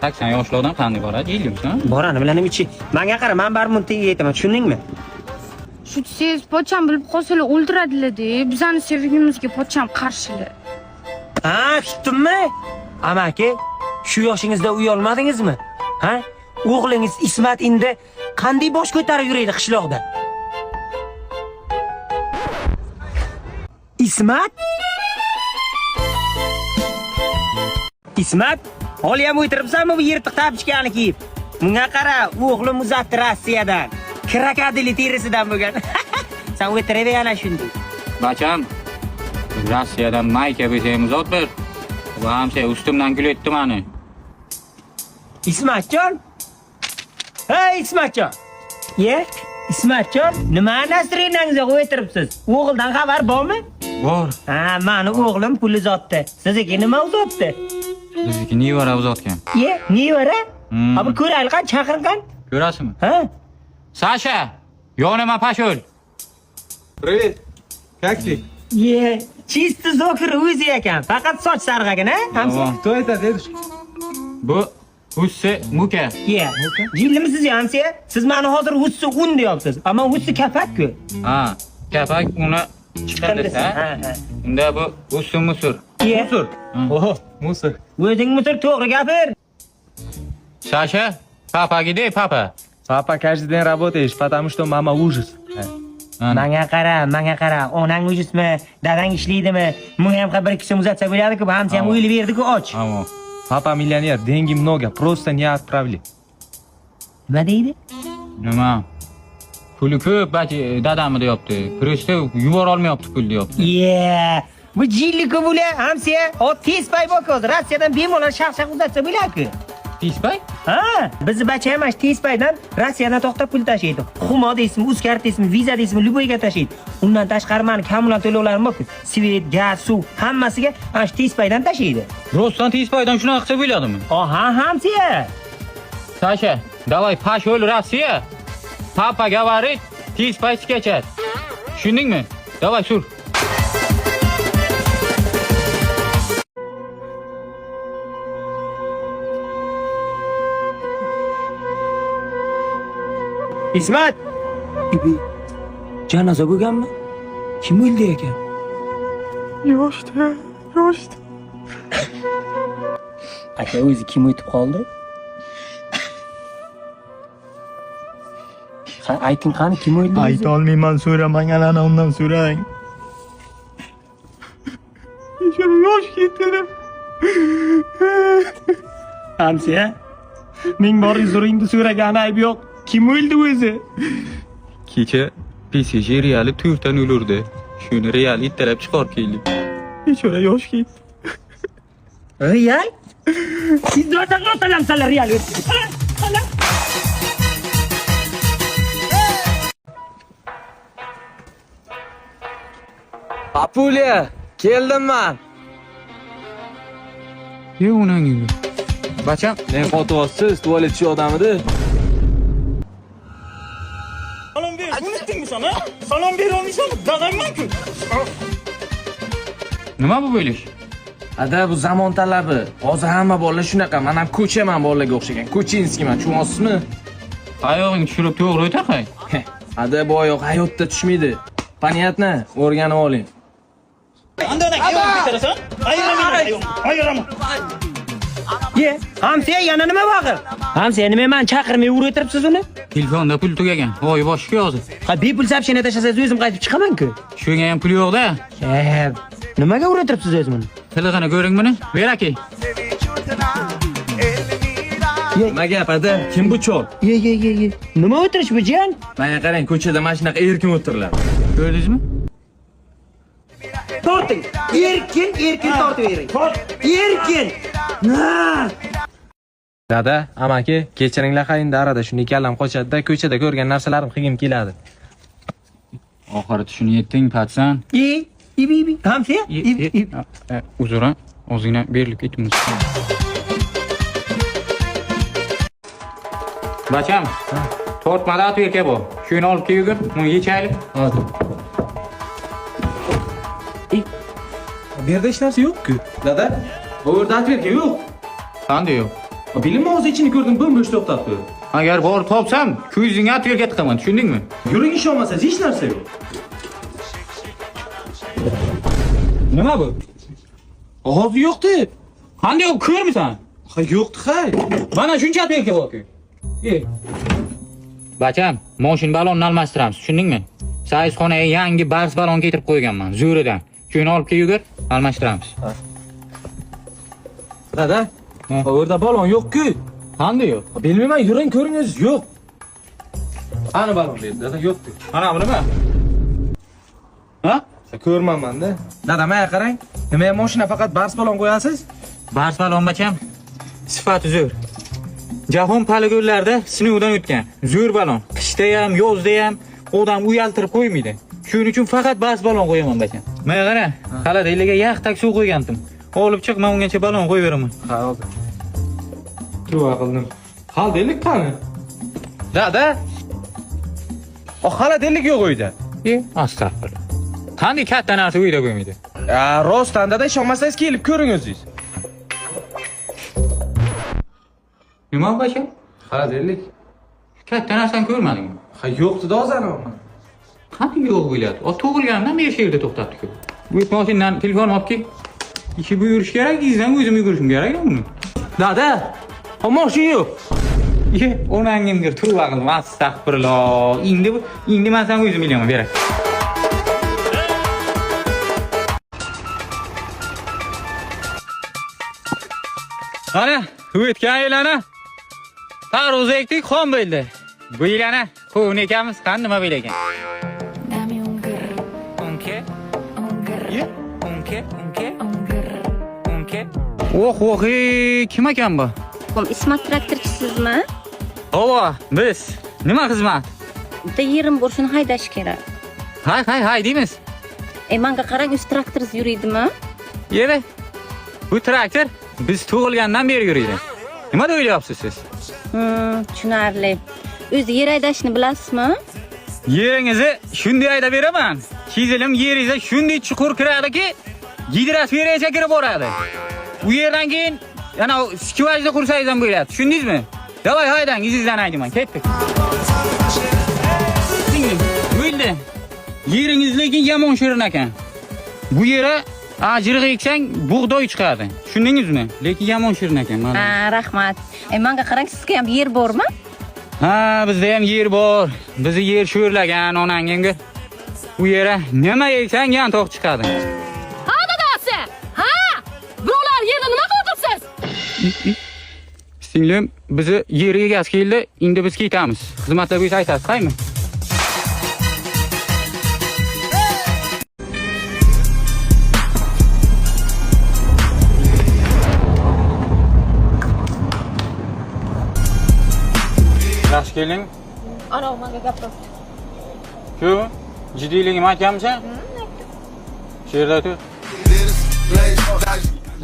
80 yoshli odam qanday boradi, jillimisan? Borani bilan ichi. Menga qara, men baribir tagiga yetaman, tushundingmi? Shu siz pocham bilib qolsalar o'ldiradilar-da. Bizani sevgimizga pocham qarshilar. Ha, tutdimmi? Amaki, shu yoshingizda uyalmadingizmi? Ha? O'g'lingiz Ismat endi qanday bosh ko'tarib yuradi qishloqda? Ismat? Ismat, holi ham o'tiribsanmi bu yirtiq tapchkani kiyib? Bunga qara, o'g'lim uzatdi Rossiyadan. Krokodil terisidan bo'lgan. Sen o'tiraver ana shunday. Bacham, Rossiyadan mayka bersang uzat bir. Bu hamsa ustimdan kulyapti meni. Ismatjon? Hey Ismatjon. Ye, Ismatjon, nima nasrinangizga o'tiribsiz? O'g'ildan xabar bormi? Bor. Ha, meni o'g'lim pul uzatdi. Sizniki nima uzatdi? Bizniki nevara uzatgan. Ye, nevara? Ha, bir ko'raylik, chaqiring. Ko'rasizmi? Ha? Sasha, yonima pashol. Привет. Как ты? Ye, чисто zokir o'zi ekan. Faqat soch sarg'agan, ha? Hamsa. Кто это, дедушка? Bu Hussi Muka. Ye. Jillimisiz hamsa? Siz meni hozir Hussi un deyapsiz. Ammo Hussi kapak-ku. Ha, kapak uni chiqardi, ha? Ha, ha. Unda bu Hussi musur. Ye. Musur. Oho, musur. O'zing musur to'g'ri gapir. Sasha, papa где papa? Папа каждый день работаешь, потому что мама ужас. Menga qara, menga qara. Onang ujusmi, dadang ishlaydimi? Bunga ham bir ikki so'm uzatsa bo'ladi-ku, hamsa ham o'ylab berdi-ku och. Tamam. Папа миллионер, деньги много, просто не отправили. Nima deydi? Nima? Puli ko'p, bachi dadamni deyapti. Просто yubora olmayapti pul deyapti. Ye, bu jilli-ku bular, hamsa. O tez pay bor hozir. Rossiyadan bemalol shaq-shaq uzatsa bo'ladi-ku. Tezpay? Ha, bizni bacha ham mana tezpaydan Rossiyadan to'xtab pul tashiydi. Humo deysizmi, Uzcard deysizmi, Visa deysizmi, любойga tashiydi. Undan tashqari mani kommunal to'lovlarim bor-ku. Svet, gaz, suv hammasiga mana shu tezpaydan tashiydi. Rostdan tezpaydan shunaqa qilsa bo'ladimi? Aha, hamsiya. Sasha, давай пошел Россия. Папа говорит, tezpay скачать. Tushundingmi? Давай sur. Ismat! Janoza bo'lganmi? Kim o'ldi ekan? Yoshdi, yoshdi. Aka, o'zi kim o'tib qoldi? Ha, ayting qani, kim o'ldi? Ayta olmayman, so'ramang, ana undan so'rang. Yosh ketdi. Hamsiya, ming bor huzuringda so'ragan ayb yo'q. Kim o'ldi o'zi? Kecha PSG Real'i 4-0 urdi. Shuni Real ittalab chiqarib keldik. Bechora yosh ketdi. Real? Siz Real. Papulya, keldim man. Ye onangni. Bacham, Ne qotyapsiz? Tualetchi odamidi. Salom ber, unutdingmi sen ha? Salom bera olmaysanmi? Dadangman-ku. Nima bu bo'lish? Ada bu zamon talabi. Hozir hamma bolalar shunaqa. Men ham ko'chaman bolalarga o'xshagan. Ko'chinskiyman, tushunyapsizmi? Oyog'ing tushirib to'g'ri o'taqay. Ada bu oyoq hayotda tushmaydi. Понятно? O'rganib oling. Ayıraman. Ye, hamsiya yana nima baqir? Hamsiya nima men chaqirmay urib o'tiribsiz uni? Telefonda pul tugagan. Voy boshqa hozir. Ha, bepul сообщение tashlasangiz o'zim qaytib chiqaman-ku. Shunga ham pul yo'q-da. Nimaga urib o'tiribsiz o'zi buni? Qilig'ini ko'ring buni. Ber aka. Nima gap ada? Kim bu chol? Ye, ye, ye, ye. Nima o'tirish bu jiyan? Menga qarang, ko'chada mana shunaqa erkin o'tiriladi. Ko'rdingizmi? Torting. Erkin, erkin tortib bering. Erkin. Na. Dada, amaki, kechiringlar, ha endi arada shunday kallam qochadi-da, ko'chada ko'rgan narsalarim qilgim keladi. Oxiri tushunib yetding, patsan. I, ibi, ibi. Hamsiya? Ibi, ibi. Uzr, ozgina berilib ketdingiz. Bacham, tortmada atverka bu. Shuni olib kel yugur, buni yechaylik. Hozir. Bu yerda hech narsa yo'q-ku. Dada, bu yerda atverka yo'q. Qanday yo'q? Bilinma, hozir ichini ko'rdim, bo'm-bo'sh to'xtab turdi. Agar borib topsam, ko'zingga atverka tiqaman, tushundingmi? Yuring, ishonmasangiz hech narsa yo'q. Nima bu? Hozir yo'qdi. Qanday yo'q, ko'rmisan? Ha, yo'qdi, hay. Mana shuncha atverka bor-ku. Bacham, moshin balonni almashtiramiz, tushundingmi? Sayizxonaga yangi bars balon keltirib qo'yganman, zo'ridan. Shuni olib kel yugur, almashtiramiz. Dada, bu yerda balon yo'q-ku. Qanday yo'q? Bilmayman, yuring, ko'ringiz yo'q. Qani balon dedi, dada yo'qdi. Ana bu nima? Ha? Ko'rmanman-da. Dada, menga qarang. Nimaga mashina faqat bars balon qo'yasiz? Bars balon bacham, sifati zo'r. Jahon poligonlarida sinovdan o'tgan. Zo'r balon. Qishda ham, yozda ham odam uyaltirib qo'ymaydi. Shuning uchun faqat bars balon qo'yaman bacham. Menga qara, xolodilnikka yaxtak suv qo'ygandim. Olib chiq, men ungacha balon qo'yib beraman. Ha, hozir. Tavba qildim. Xolodilnik qani? Dada. O xolodilnik yo'q uyda. Astag'firullah. Qanday katta narsa uyda qo'ymaydi? Rostdan dada, ishonmasangiz kelib ko'ring o'zingiz. Nima bacham? Xolodilnik. Katta narsani ko'rmadingmi? Ha, yo'qdi-da hozir. Qanday yo'q bo'ladi? O tug'ilganimdan beri shu yerda to'xtatdi-ku. Bu mashindan telefon olib kel. Ishi buyurish kerak, izdan o'zim yugurishim kerak uni. Dada, o mashin yo'q. Ye, onangimga tavba qildim, astag'firulloh. Endi men senga o'zim bilaman, beray. Ana, o'tgan yil ana tarvuz ekdik, xom bo'ldi. Bu yil ana qovun ekamiz, qani nima bo'lar ekan? Unke, unke, unke, unke. Oh, oh, kim ekan bu? Ismat traktorchisizmi? Ova, biz. Nima xizmat? Bitta yerim bor, shuni haydash kerak. Hay, hay, hay deymiz. Menga qarang, o'z traktoringiz yuridimi? Yeri. Bu traktor biz tug'ilgandan beri yuriydi. Nima deb o'ylayapsiz siz? Tushunarli. O'zi yer haydashni bilasizmi? Yeringizni shunday haydab beraman. Chizilim yeringizga shunday chuqur kiradiki, gidrosferaga kirib boradi. U yerdan keyin yana skvajni qursangiz ham bo'ladi. Tushundingizmi? Davay haydang, izingizdan haydayman. Ketdik. Bo'ldi. Yeringiz lekin yomon shirin ekan. Bu yera ajriq eksang bug'doy chiqadi. Tushundingizmi? Lekin yomon shirin ekan mana. Ha, rahmat. Menga qarang, sizga ham yer bormi? Ha, bizda ham yer bor. Bizni yer sho'rlagan onangga. Bu yera nima eksang yantoq chiqadi. Ha dadasi! Ha! Birovlar yerda nima qilib o'tiribsiz? Singlim, bizni yer egasi keldi, endi biz ketamiz. Xizmatlar bo'yicha aytasiz, qaymi? Yaxshi kelding. Ana menga gapiribdi. Shu jiddiyligimni aytganmisan? Shu yerda tur.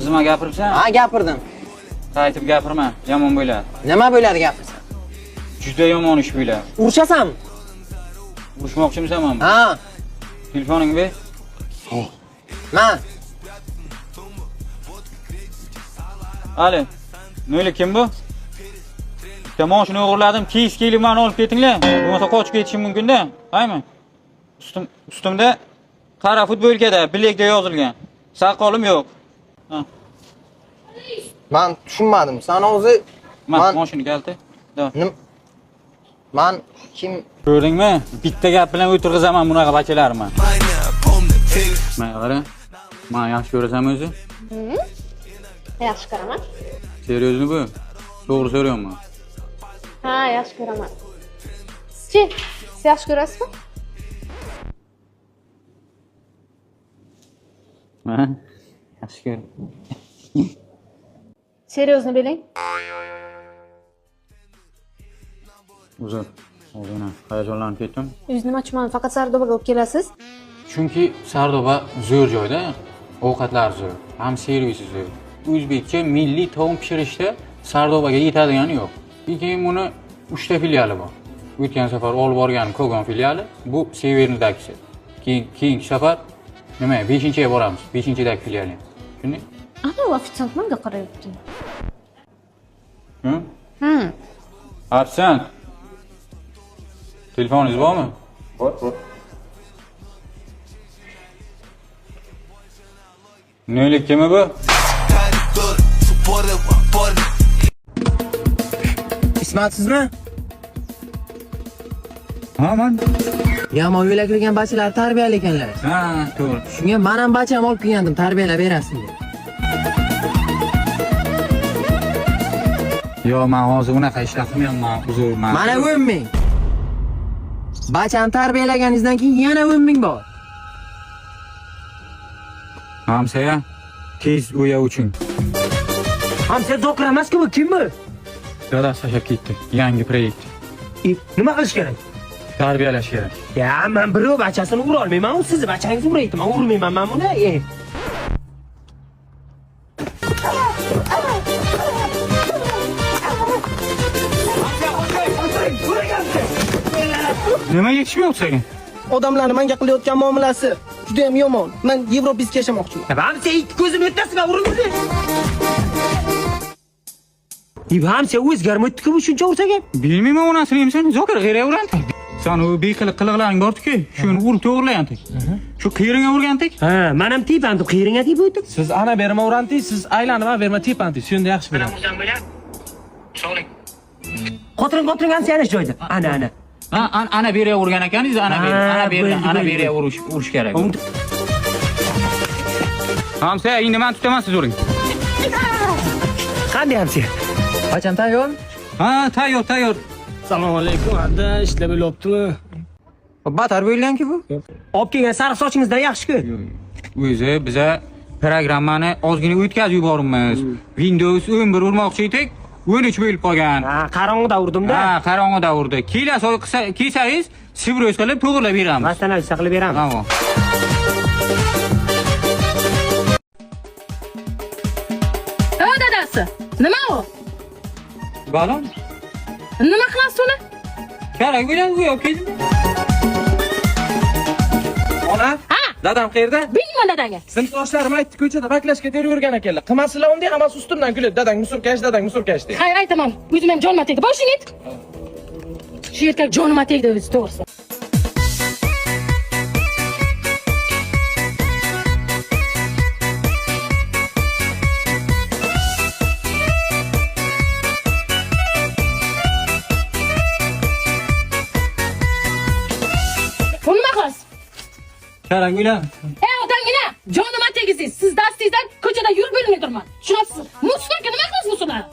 Nima gapiribsan? Ha, gapirdim. Qaytib gapirma, yomon bo'ladi. Nima bo'ladi gapirsa? Juda yomon ish bo'ladi. Urushasanmi? Urushmoqchimisan mana? Ha. Telefoningni ber. Man. Ali, nima kim bu? Bitta mashina o'g'irladim, tez kelib meni olib ketinglar. Bo'lmasa qochib ketishim mumkin-da, aymi? Ustimda qara futbolkada, bilakda yozilgan. Soqolim yo'q. Ha. Man tushunmadim. Sen o'zi man mashina kalti. Man kim? Ko'rdingmi? Bitta gap bilan o'tirg'izaman bunaqa bachalarni. Mana qara. Men yaxshi ko'rasanmi o'zi? Yaxshi ko'raman. Seryozni bu? To'g'ri so'rayapman. Ha, yaxshi ko'raman. Chi, siz yaxshi ko'rasizmi? Ha, yaxshi ko'raman. Seryozni biling. Uzr, ozgina hayajonlanib ketdim. Yuz nima uchun meni faqat Sardobaga olib kelasiz? Chunki Sardoba zo'r joyda, ovqatlar zo'r, ham servisi zo'r. O'zbekcha milliy taom pishirishda Sardobaga yetadigani yo'q. Keyin buni 3 ta filiali bor. O'tgan safar olib borganim Kogon filiali, bu Severnidagisi. Keyingi safar nima, 5-ga boramiz, 5-dagi filiali. Tushundingmi? Ana u ofitsiant menga qarayapti. Hı? Ofitsiant. Telefoningiz bormi? Bor, bor. Neylik kimi bu? Ismatsizmi? Ha, man. Yomon yo'lak yurgan bachalar tarbiyali ekanlar. Ha, to'g'ri. Shunga men ham bacham olib kelgandim, tarbiyalab berasin deb. Yo, men hozir unaqa ishlar qilmayapman, uzr, man. Mana 10 ming. Bacham tarbiyalaganingizdan keyin yana 10 ming bor. Hamsaya, tez o'ya uchun. Hamsaya doktor emas-ku bu, kim bu? Dadasi tashlab ketdi. Yangi proyekt. Nima qilish kerak? Tarbiyalash kerak. Ya, men birov bachasini ura olmayman, u sizni bachangizni uraydi, men urmayman men buni. Nima yetishmayapti senga? Odamlarni menga qilayotgan muomalasi juda ham yomon. Men Yevropaga yashamoqchiman. Hamsa ikki ko'zim o'ttasimi urildi. Hamsa o'zgarmaydi-ku bu shuncha ursak ham. Bilmayman onasini emsan, Zokir g'ira urandi. Sen u beqiliq qiliqlaring bor-ku, shuni urib to'g'rilagandik. Shu qiyiringga urgandik. Ha, men ham tepandim, qiyiringga tepib o'tdim. Siz ana berma urandingiz, siz aylanib ana berma tepandingiz. Shunda yaxshi bilaman. Soling. Qotiring, qotiring hamsa yana shu joyda. Ana, ana. Ha, ana beriga urgan ekaningiz, ana beri, ana beri, ana beriga urish kerak. Hamsa, endi men tutaman, siz uring. Qanday hamsa? Bacham tayyormi? Ha, tayyor, tayyor. Assalomu alaykum, adda ishlar bo'lyaptimi? Batar bo'lganki bu. Olib kelgan sariq sochingizdan yaxshi-ku. O'zi biza programmani ozgina o'tkazib yuboribmiz. Windows 11 urmoqchi edik, 13 bo'lib qolgan. Ha, qorong'ida urdim-da. Ha, qorong'ida urdi. Kelasi oy kelsangiz, sibroz qilib to'g'rilab beramiz. Masalan, qilib beramiz. Tamom. Ha, dadasi. Nima u? Balon. Nima qilasiz uni? Kerak bo'ladi, u yo'q keldim. Ona, dadam qayerda? Bilmayman dadangga. Sinfdoshlarim aytdi, ko'chada baklashga terib yurgan ekanlar. Qilmasizlar unday, hammasi ustimdan kuladi. Dadang musurkash, dadang musurkash deydi. Xayr aytaman, o'zim ham jonima tegdi. Boshing et. Shu erkak jonima tegdi o'zi, to'g'risi. Kerak bo'ladi. Ey odamgina, jonimga tegisiz. Siz dastingizdan ko'chada yurib bilmay turman. Tushunasiz? Musorga nima qilasiz musorlar?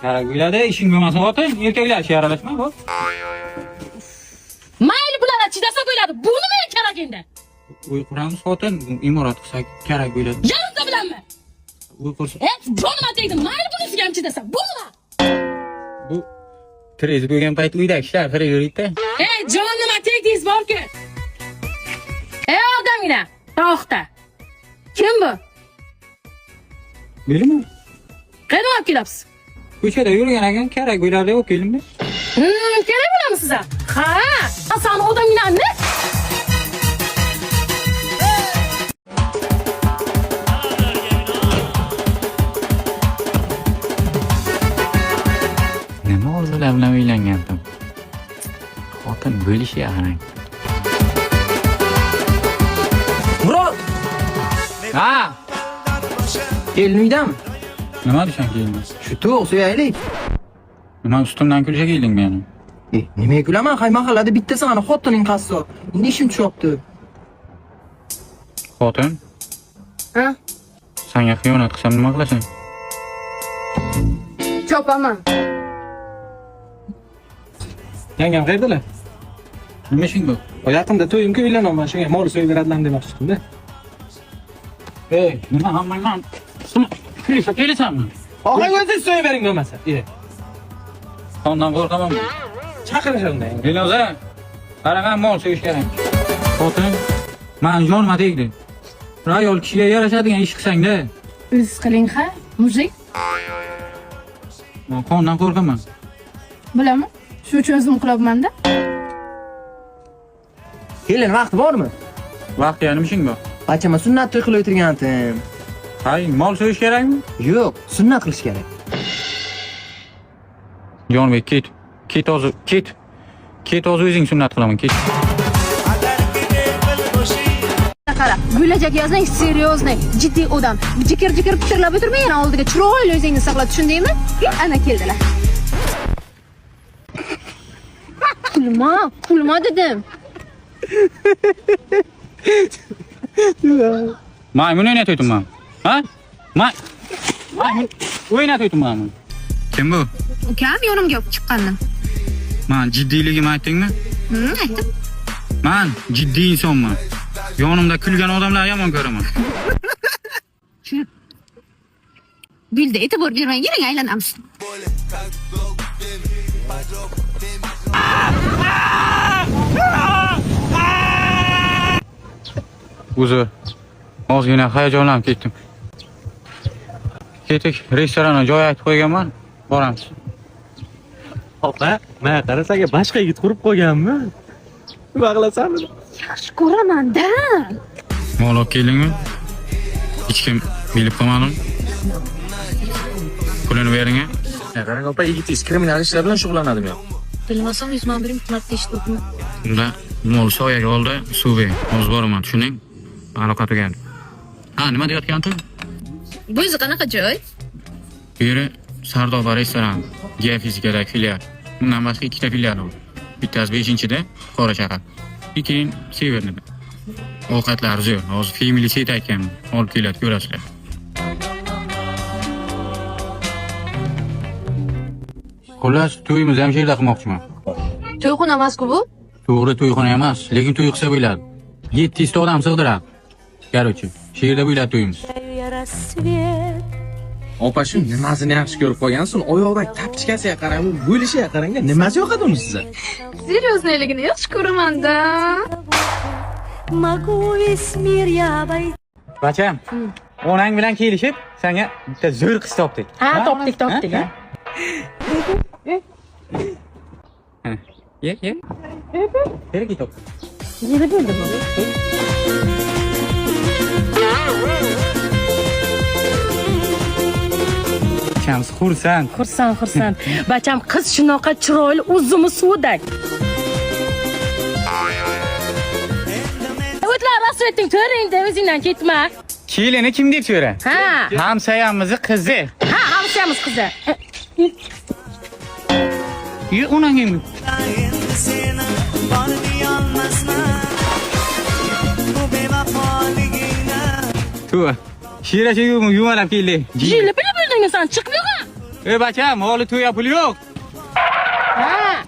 Kerak bo'ladi, ishing bo'lmasa xotin, erkaklar ishi aralashma, bu. Mayli bular chidasa bo'ladi. Bu nima kerak endi? Uy quramiz xotin, imorat qilsak kerak bo'ladi. Yarimta bilanmi? Uy qursa. Ey, jonimga tegdi. Mayli bunisiga ham chidasa. Bu nima? Bu tirez bo'lgan payt uydagi ishlar tirez yuribdi. Ey, jonimga tegdingiz borki. Ey odamgina, to'xta. Kim bu? Bilmayman. Qayerdan olib kelyapsiz? Ko'chada yurgan ekan, kerak bo'ladi, olib keldim. Kerak bo'ladimi sizga? Ha, sen odamginani. Nima orzular bilan uylangandim? Xotin bo'lishi qarang. Murod! Ha! Kelin uydami? Nima desang kelin? Shu to'g' so'yaylik. Nima ustimdan kulishga kelding meni? Nimaga kulaman? Hay mahallada bitta sani xotining qassob. Endi ishim tushyapti. Xotin? Ha? Senga xiyonat qilsam nima qilasan? Chopaman. Yangam qayerdalar? Nima ishing bu? Yaqinda to'yimga uylanaman, shunga mol so'yib beradilar demoqchi edim-da. Ey, nima hammangdan kulishga kelasanmi? Og'ang o'zingiz so'yib bering bo'lmasa. Qondan qo'rqaman. Chaqirishadi unda. Dilnoza, qaragan mol so'yish kerak. Xotin, men jonimga tegdi. Bir ayol kishiga yarashadigan ish qilsang-da. O'zingiz qiling ha, mujik. Men qondan qo'rqaman. Bilaman. Shu uchun o'zim qilyapman-da. Kelin vaqt bormi? Vaqt nima ishing bor? Bachama sunnat to'y qilib o'tirgandim. Hay, mol so'yish kerakmi? Yo'q, sunnat qilish kerak. Jonbek, ket. Ket hozir, ket. Ket hozir o'zing sunnat qilaman, ket. Qara, bo'lajak yozning серьезный, jiddiy odam. Jikir-jikir pitirlab o'tirmay, yana oldiga chiroyli o'zingni saqla, tushundingmi? Ana keldilar. Kulma, kulma dedim. Maymun o'ynatayapman. Ha? Maymun o'ynatayapman. Kim bu? Ukam yonimga olib chiqqandim. Men jiddiyligimni aytdingmi? Aytdim. Men jiddiy insonman. Yonimda kulgan odamlarni yomon ko'raman. Bildi, e'tibor bermang, keling aylanamiz. Uzr. Ozgina hayajonlanib ketdim. Ketdik, restoranga joy aytib qo'yganman, boramiz. Opa, men qarasaga boshqa yigit qurib qo'yganmi? Nima qilasan? Yaxshi ko'raman-da. Mol olib keldingmi? Hech kim bilib qolmadim. Pulini bering. Qarang opa, yigitingiz kriminal ishlar bilan shug'ullanadimi? Bilmasam 101 marta eshitdim. Unda mol soyaga oldi, suv ber. Hozir boraman, tushunding? Aloqa tugadi. Ha, nima deyotgandim? Bu o'zi qanaqa joy? Bu yeri Sardoba restoran, Geofizikadagi filial. Bundan boshqa ikkita filial bor. Bittasi 5-da Buxoro shahar. Keyin Severnida. Ovqatlar zo'r. Hozir family set aytganman. Olib keladi, ko'rasizlar. Xullas, to'yimizni ham shu yerda qilmoqchiman. To'yxona emas-ku bu? To'g'ri, to'yxona emas, lekin to'y qilsa bo'ladi. 700 ta odam sig'diradi. Короче, shu yerda bo'ladi to'yimiz. Opa, shu nimasini yaxshi ko'rib qolgansiz? Oyog'idagi tapchkasiga qarang, bo'lishiga qarang, nimasi yoqadi uni sizga? Серьезныйligini yaxshi ko'raman-da. Bacham, onang bilan kelishib, senga bitta zo'r qiz topdik. Ha, topdik, topdik. Ha. Ye, ye. Kerak topdik. Nima bo'ldi bu? Shams xursand. Xursand, xursand. Bacham qiz shunaqa chiroyli, uzumi suvdak. O'tlar rasvetting to'g'ri endi o'zingdan ketma. Kelini kim deb so'ra? Ha. Hamsoyamizni qizi. Ha, hamsoyamiz qizi. Ye, onangmi? Seni Tuva. Shira yumalab keldi. Jilli bilib o'ldingmi sen? Chiq bu yoqqa. Ey bacham, holi to'ya pul yo'q. Ha.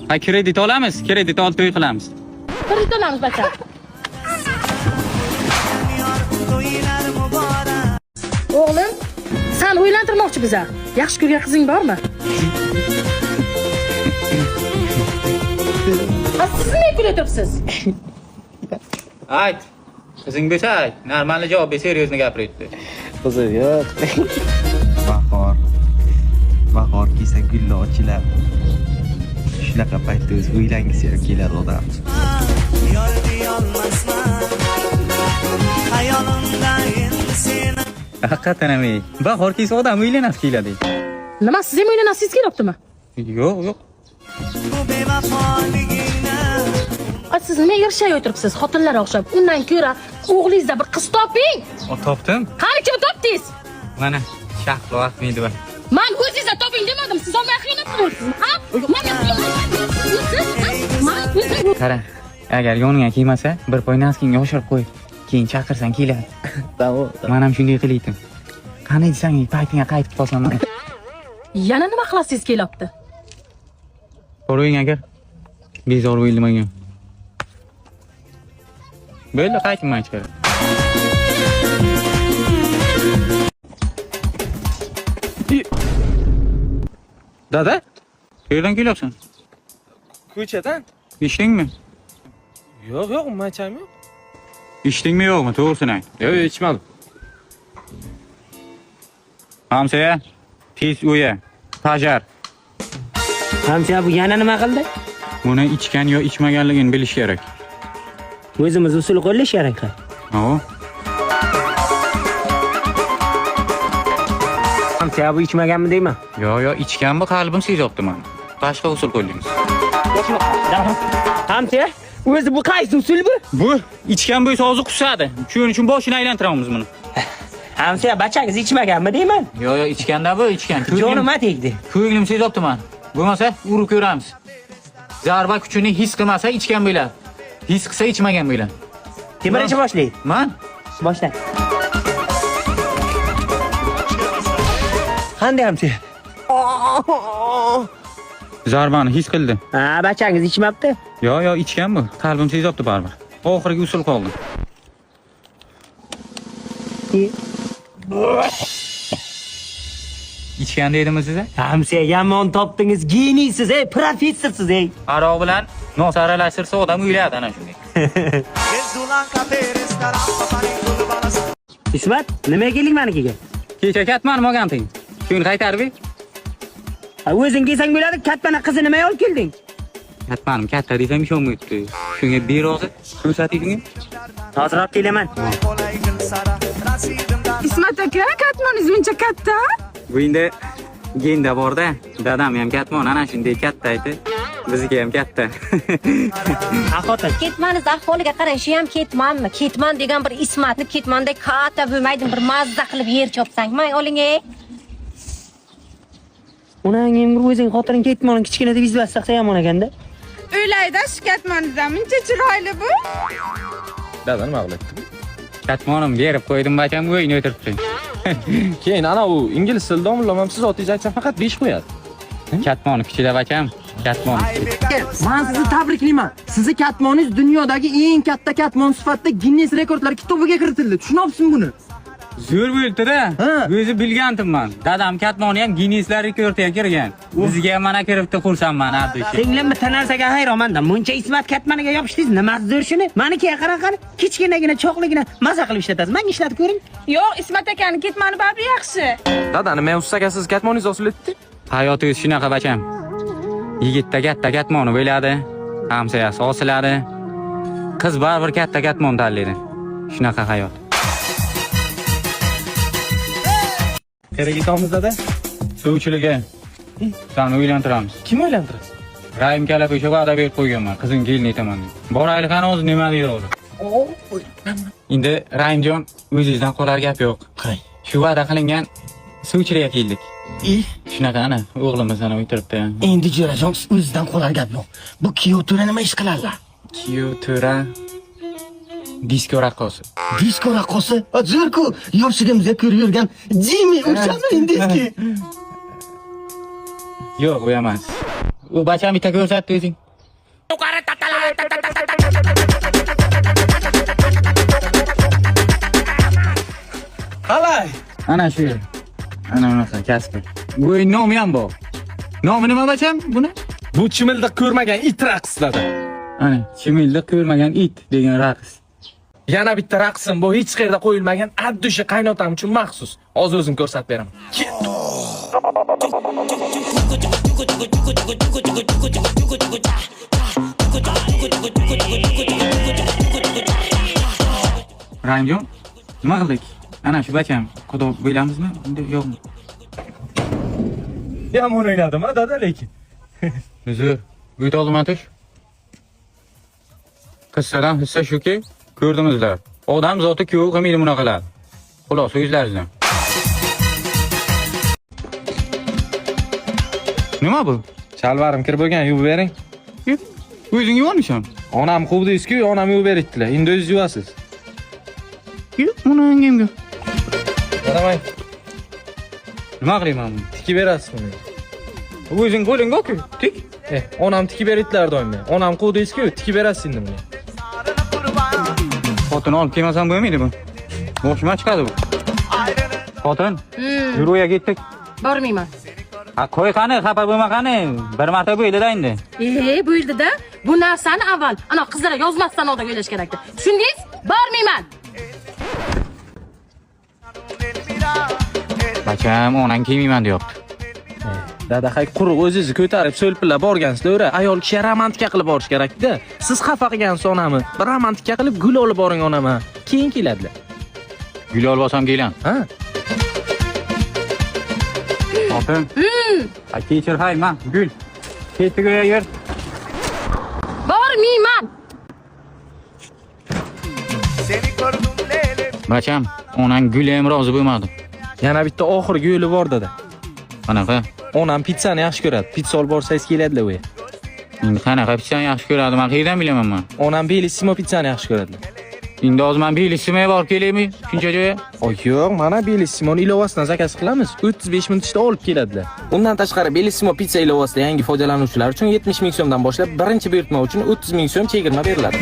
Ha, kredit olamiz, kredit olib to'y qilamiz. Kredit olamiz bacham. O'g'lim, sen o'ylantirmoqchi biza. Yaxshi ko'rgan qizing bormi? Ha, siz nima kulyapsiz? Ayt. Qizing bo'lsa ayt. Normalni javob ber, seryozni gapiryapti. Qizim yo'q. Bahor. Bahor kelsa gullar ochiladi. Shunaqa paytda o'zi o'ylangisi ham keladi odam. Haqiqatan ham, bahor kelsa odam o'ylanasi keladi. Nima, siz ham o'ylanasiz kelyaptimi? Yo'q, yo'q. A, siz nima ershak o'tiribsiz, xotinlar o'xshab? Undan ko'ra o'g'lingizda bir qiz toping. O, topdim. Qani kimni topdingiz? Mana Shahlo Ahmedova. Man o'zingizda toping demadim, siz olmay xiyonat qilyapsiz. Ha? Menga xiyonat qilyapsiz? Man Qara, agar yoningga kelmasa, bir poy naskingga oshirib qo'y. Keyin chaqirsang keladi. Tamam. Men ham shunday qilaydim. Qani desang, paytingga qaytib qolsam. Yana nima qilasiz kelyapti? Ko'ring agar. Bezor bo'ldim menga. Bo'ldi, qaytmayman ichkari. Dada, Qayerdan kelyapsan? Ko'chadan. Ichdingmi? Yo'q, yo'q, macham yo'q. Ichdingmi yo'qmi? To'g'risini ayt. Yo'q, ichmadim. Hamsoya, tez o'ya. Pajar. Hamsoya bu yana nima qildi? Buni ichgan yo ichmaganligini bilish kerak. O'zimiz usul qo'llash kerak. Ha. Hamsoya bu ichmaganmi deyman? Yo'q, yo'q, ichgan bu qalbim sezyapti meni. Boshqa usul qo'llaymiz. Hamsoya, o'zi bu qaysi usul bu? Bu ichgan bo'lsa og'zi qusadi. Shuning uchun boshini aylantiramiz buni. Hamsoya, bachangiz ichmaganmi deyman? Yo'q, yo'q, ichganda bu ichgan. Jonima tegdi. Ko'nglim sezyapti meni. Bo'lmasa urib ko'ramiz. Zarba kuchini his qilmasa ichgan bo'ladi. His qilsa ichmagan bo'ladi. Kim birinchi boshlaydi? Man? Boshla. Qanday hamsoya? Zarbani his qildi. Ha, bachangiz ichmabdi. Yo'q, yo'q, ichgan bu. Qalbim sezyapti baribir. Oxirgi usul qoldi. Ichgan dedimmi size? Hamsoya, yomon topdingiz, geniysiz, ey, professorsiz, ey. Aroq bilan nos aralashtirsa odam o'yladi ana shunday. Ismat, nimaga kelding manikiga? Kecha katmanim olganting. Shuni qaytarib ber. Ha, o'zing kelsang bo'ladi, katmana qizi nimaga olib kelding? Katmanim katta desam ishonmayapti. Shunga ber hozir, ko'rsating shunga. Hozir olib kelaman. Ismat aka, katmoningiz buncha katta? Bu endi genda borda. Dadam ham katmon ana shunday katta edi. Bizniki ham katta. Ha, xotin. Ketmaningiz ahvoliga qarang, shu ham ketmanmi? Ketman degan bir Ismatni ketmandek katta bo'lmaydi, bir mazza qilib yer chopsang. Mang oling ey. Onang ham bir o'zing xotining ketmoning kichkina deb izlasak yomon ekanda. O'ylayda shu katmoningiz muncha chiroyli bu. Dada nima qilyapti? Katmonim berib qo'ydim bacham, o'yin o'tiribdi. Keyin ana u ingliz tilida domlam ham siz otingizni aytsam faqat 5 qo'yadi. Katmoni kuchida bacham, katmon. Men sizni tabriklayman. Sizni katmoningiz dunyodagi eng katta katmon sifatida Guinness rekordlar kitobiga kiritildi. Tushunyapsizmi buni? Zo'r bo'libdi-da. O'zi bilgandim men. Dadam katmoni ham Guinnesslar rekordiga kirgan. Bizga ham mana kiribdi, xursandman abdushi. Singlim bitta narsaga hayronman-da. Muncha Ismat katmaniga yopishdingiz, nimasi zo'r shuni? Manikiga qarang qani, kichkinagina, cho'qligina maza qilib ishlatasiz. Menga ishlatib ko'ring. Yo'q, Ismat akani ketmani baribir yaxshi. Dada, nima ustaga siz katmoningiz osilibdi? Hayot o'zi shunaqa bacham. Yigitda katta katmoni bo'ladi, hamsoyasi osiladi. Qiz baribir katta katmon tanlaydi. Shunaqa hayot. Qayerga ketamiz dada? Suvchiliga. Seni uylantiramiz. Kim uylantirasiz? Rahim kalab o'sha va'da berib qo'yganman, qizing kelin etaman deb. Boraylik qani o'zi nima deydi o'zi. Endi Rahimjon, o'zingizdan qolar gap yo'q. Qarang. Shu va'da qilingan suvchilikka keldik. Shunaqa ana, o'g'limiz ana o'tiribdi. Endi jo'rajon o'zidan qolar gap yo'q. Bu kuyov to'ra nima ish qiladilar? Kuyov to'ra disko raqqosi. Disko raqqosi? Zo'r-ku, yoshligimizda ko'rib yurgan Jimmy o'shami indiki? Yo'q, u emas. U bacham bitta ko'rsatdi o'zing. Qalay? Ana shu. Ana unaqa kasbi. Bu nomi ham bor. Nomi nima bacham buni? Bu chimildiq ko'rmagan it raqsladi. Ana, chimildiq ko'rmagan it degan raqs. Yana bitta raqsim bu hech qayerda qo'yilmagan addusha qaynotam uchun maxsus. Hozir o'zim ko'rsatib beraman. Rahimjon, nima qildik? Ana shu bacham, xudo bilamizmi? Endi yo'qmi? Yomon o'ynadim, ha dada lekin. Uzr, uyda oldim tush. Qissadan hissa shuki, ko'rdingizlar. Odam zoti kuyov qilmaydi bunaqalar. Xulosa o'zlaringizdan. Nima bu? Chalvarim kir bo'lgan, yuvib bering. O'zing yuvarmisan? Onam quvdingiz-ku, onam yuvib beribdilar. Endi o'zingiz yuvasiz. Yo'q, uni angimga. Qaramang. Nima qilayman buni? Tikib berasiz buni. O'zing qo'lingga-ku, tik. Onam tikib beribdilar doim. Onam quvdingiz-ku, tikib berasiz endi buni. Xotin olib kelmasam bo'lmaydi bu. Boshimga chiqadi bu. Xotin, yur o'ya ketdik. Bormayman. Ha, qo'y qani, xafa bo'lma qani. Bir marta bo'ldi-da endi. Bo'ldi-da. Bu narsani avval ana qizlarga yozmasdan oldin o'ylash kerakdi. Tushundingiz? Bormayman. Bacham, onang kelmayman deyapti. Dada, hay quruq o'zingizni ko'tarib so'lpillab borgansizlar, ayol kishi romantika qilib borish kerak-da. Siz xafa qilgansiz onamni. Bir romantika qilib gul olib boring onama. Keyin keladilar. Gul olib olsam kelan. Ha. Xotin. Ha, kechir hay, men gul. Ketdik o'ya yur. Bormayman. Bacham, onang gul ham rozi bo'lmadi. Yana bitta oxirgi yo'li bor dada. Qanaqa? Onam pitssani yaxshi ko'radi. Pitsa olib borsangiz keladilar u yerga. Endi qanaqa pitssani yaxshi ko'radi? Men qayerdan bilaman men? Onam Bellissimo pitssani yaxshi ko'radilar. Endi hozir men Bellissimoga borib kelaymi? Shuncha joyga? Oy, yo'q, mana Bellissimo'ni ilovasidan zakaz qilamiz. 35 minut ichida olib keladilar. Undan tashqari Bellissimo pitsa ilovasida yangi foydalanuvchilar uchun 70 ming so'mdan boshlab birinchi buyurtma uchun 30 ming so'm chegirma beriladi.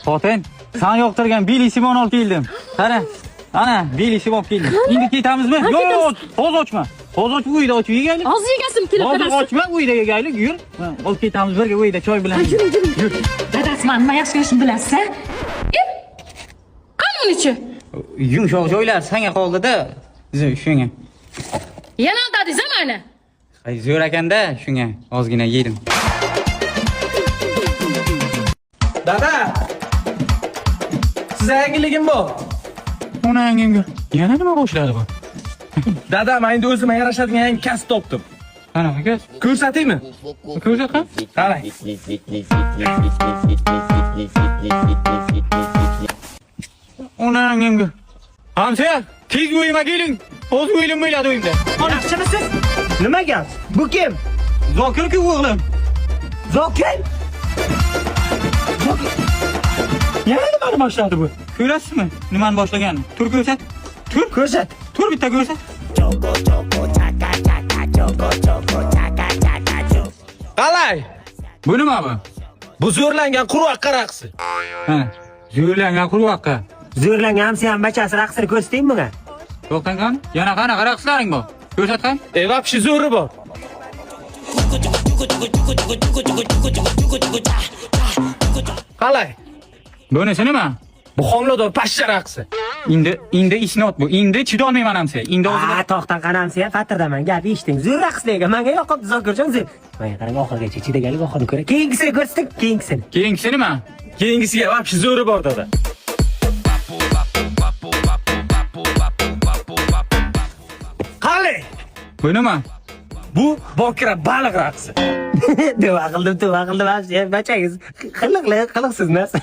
Xotin, sen yoqtirgan Bellissimo'ni olib keldim. Qara. Ana, Bellissimo olib keldim. Endi ketamizmi? Yo'q, hozir ochma. Hozir ochib uyda ochib yegaylik. Hozir yegasim kelib Hozir dadasi. ochma, uyda yegaylik, yur. Olib ketamiz birga uyda choy bilan. Yuring, yuring. Yur. Dadasi, men nima yaxshi ko'rishimni bilasiz-a? Qani unichi? Yumshoq joylar senga qoldi-da. Shunga. Yana aldadingiz-a meni? Ay, zo'r ekanda, shunga ozgina yedim. Dada! Sizga yangiligim bor. Uni angimga. Yana nima boshladi bu? Dada, men endi o'zimga yarashadigan yangi kasb topdim. Qanaqa kasb? Ko'rsataymi? Ko'rsat qani. Qarang. Uni angimga. Hamsoya, tez uyimga keling. Hozir o'lim bo'ladi uyimda. Yaxshimisiz? Nima gap? Bu kim? Zokir-ku o'g'lim. Zokir? Zokir. Yana nimani boshladi bu? Ko'rasizmi? Nimani boshlaganini? Tur ko'rsat. Tur ko'rsat. Tur bitta ko'rsat. Qalay? Bu nima bu? Bu zo'rlangan qurg'oqqa raqsi. Ha, zo'rlangan qurg'oqqa. Zo'rlangan hamsiyam bachasi raqsini ko'rsataymi bunga? To'xtang qani. Yana qanaqa raqslaring bor? Ko'rsat qani. Вообще zo'ri bor. Qalay? Bunisi nima? Bu homilador pashsha raqsi. Endi isnot bu. Endi chidolmayman hamsa. Endi o'zim. Ha, to'xtang qani hamsiya, patirdaman. Gap eshiting. Zo'r raqslarga menga yoqibdi Zokirjon zo'r. Menga qarang, oxirigacha chidaganlik oxirini ko'ra. Keyingisini ko'rsating, keyingisini. Keyingisi nima? Keyingisiga вообще zo'ri bor dada. Qalay? Bu nima? Bu bokira baliq raqsi. Tavba qildim, tavba qildim. Bachangiz qiliqli, qiliqsiz narsa.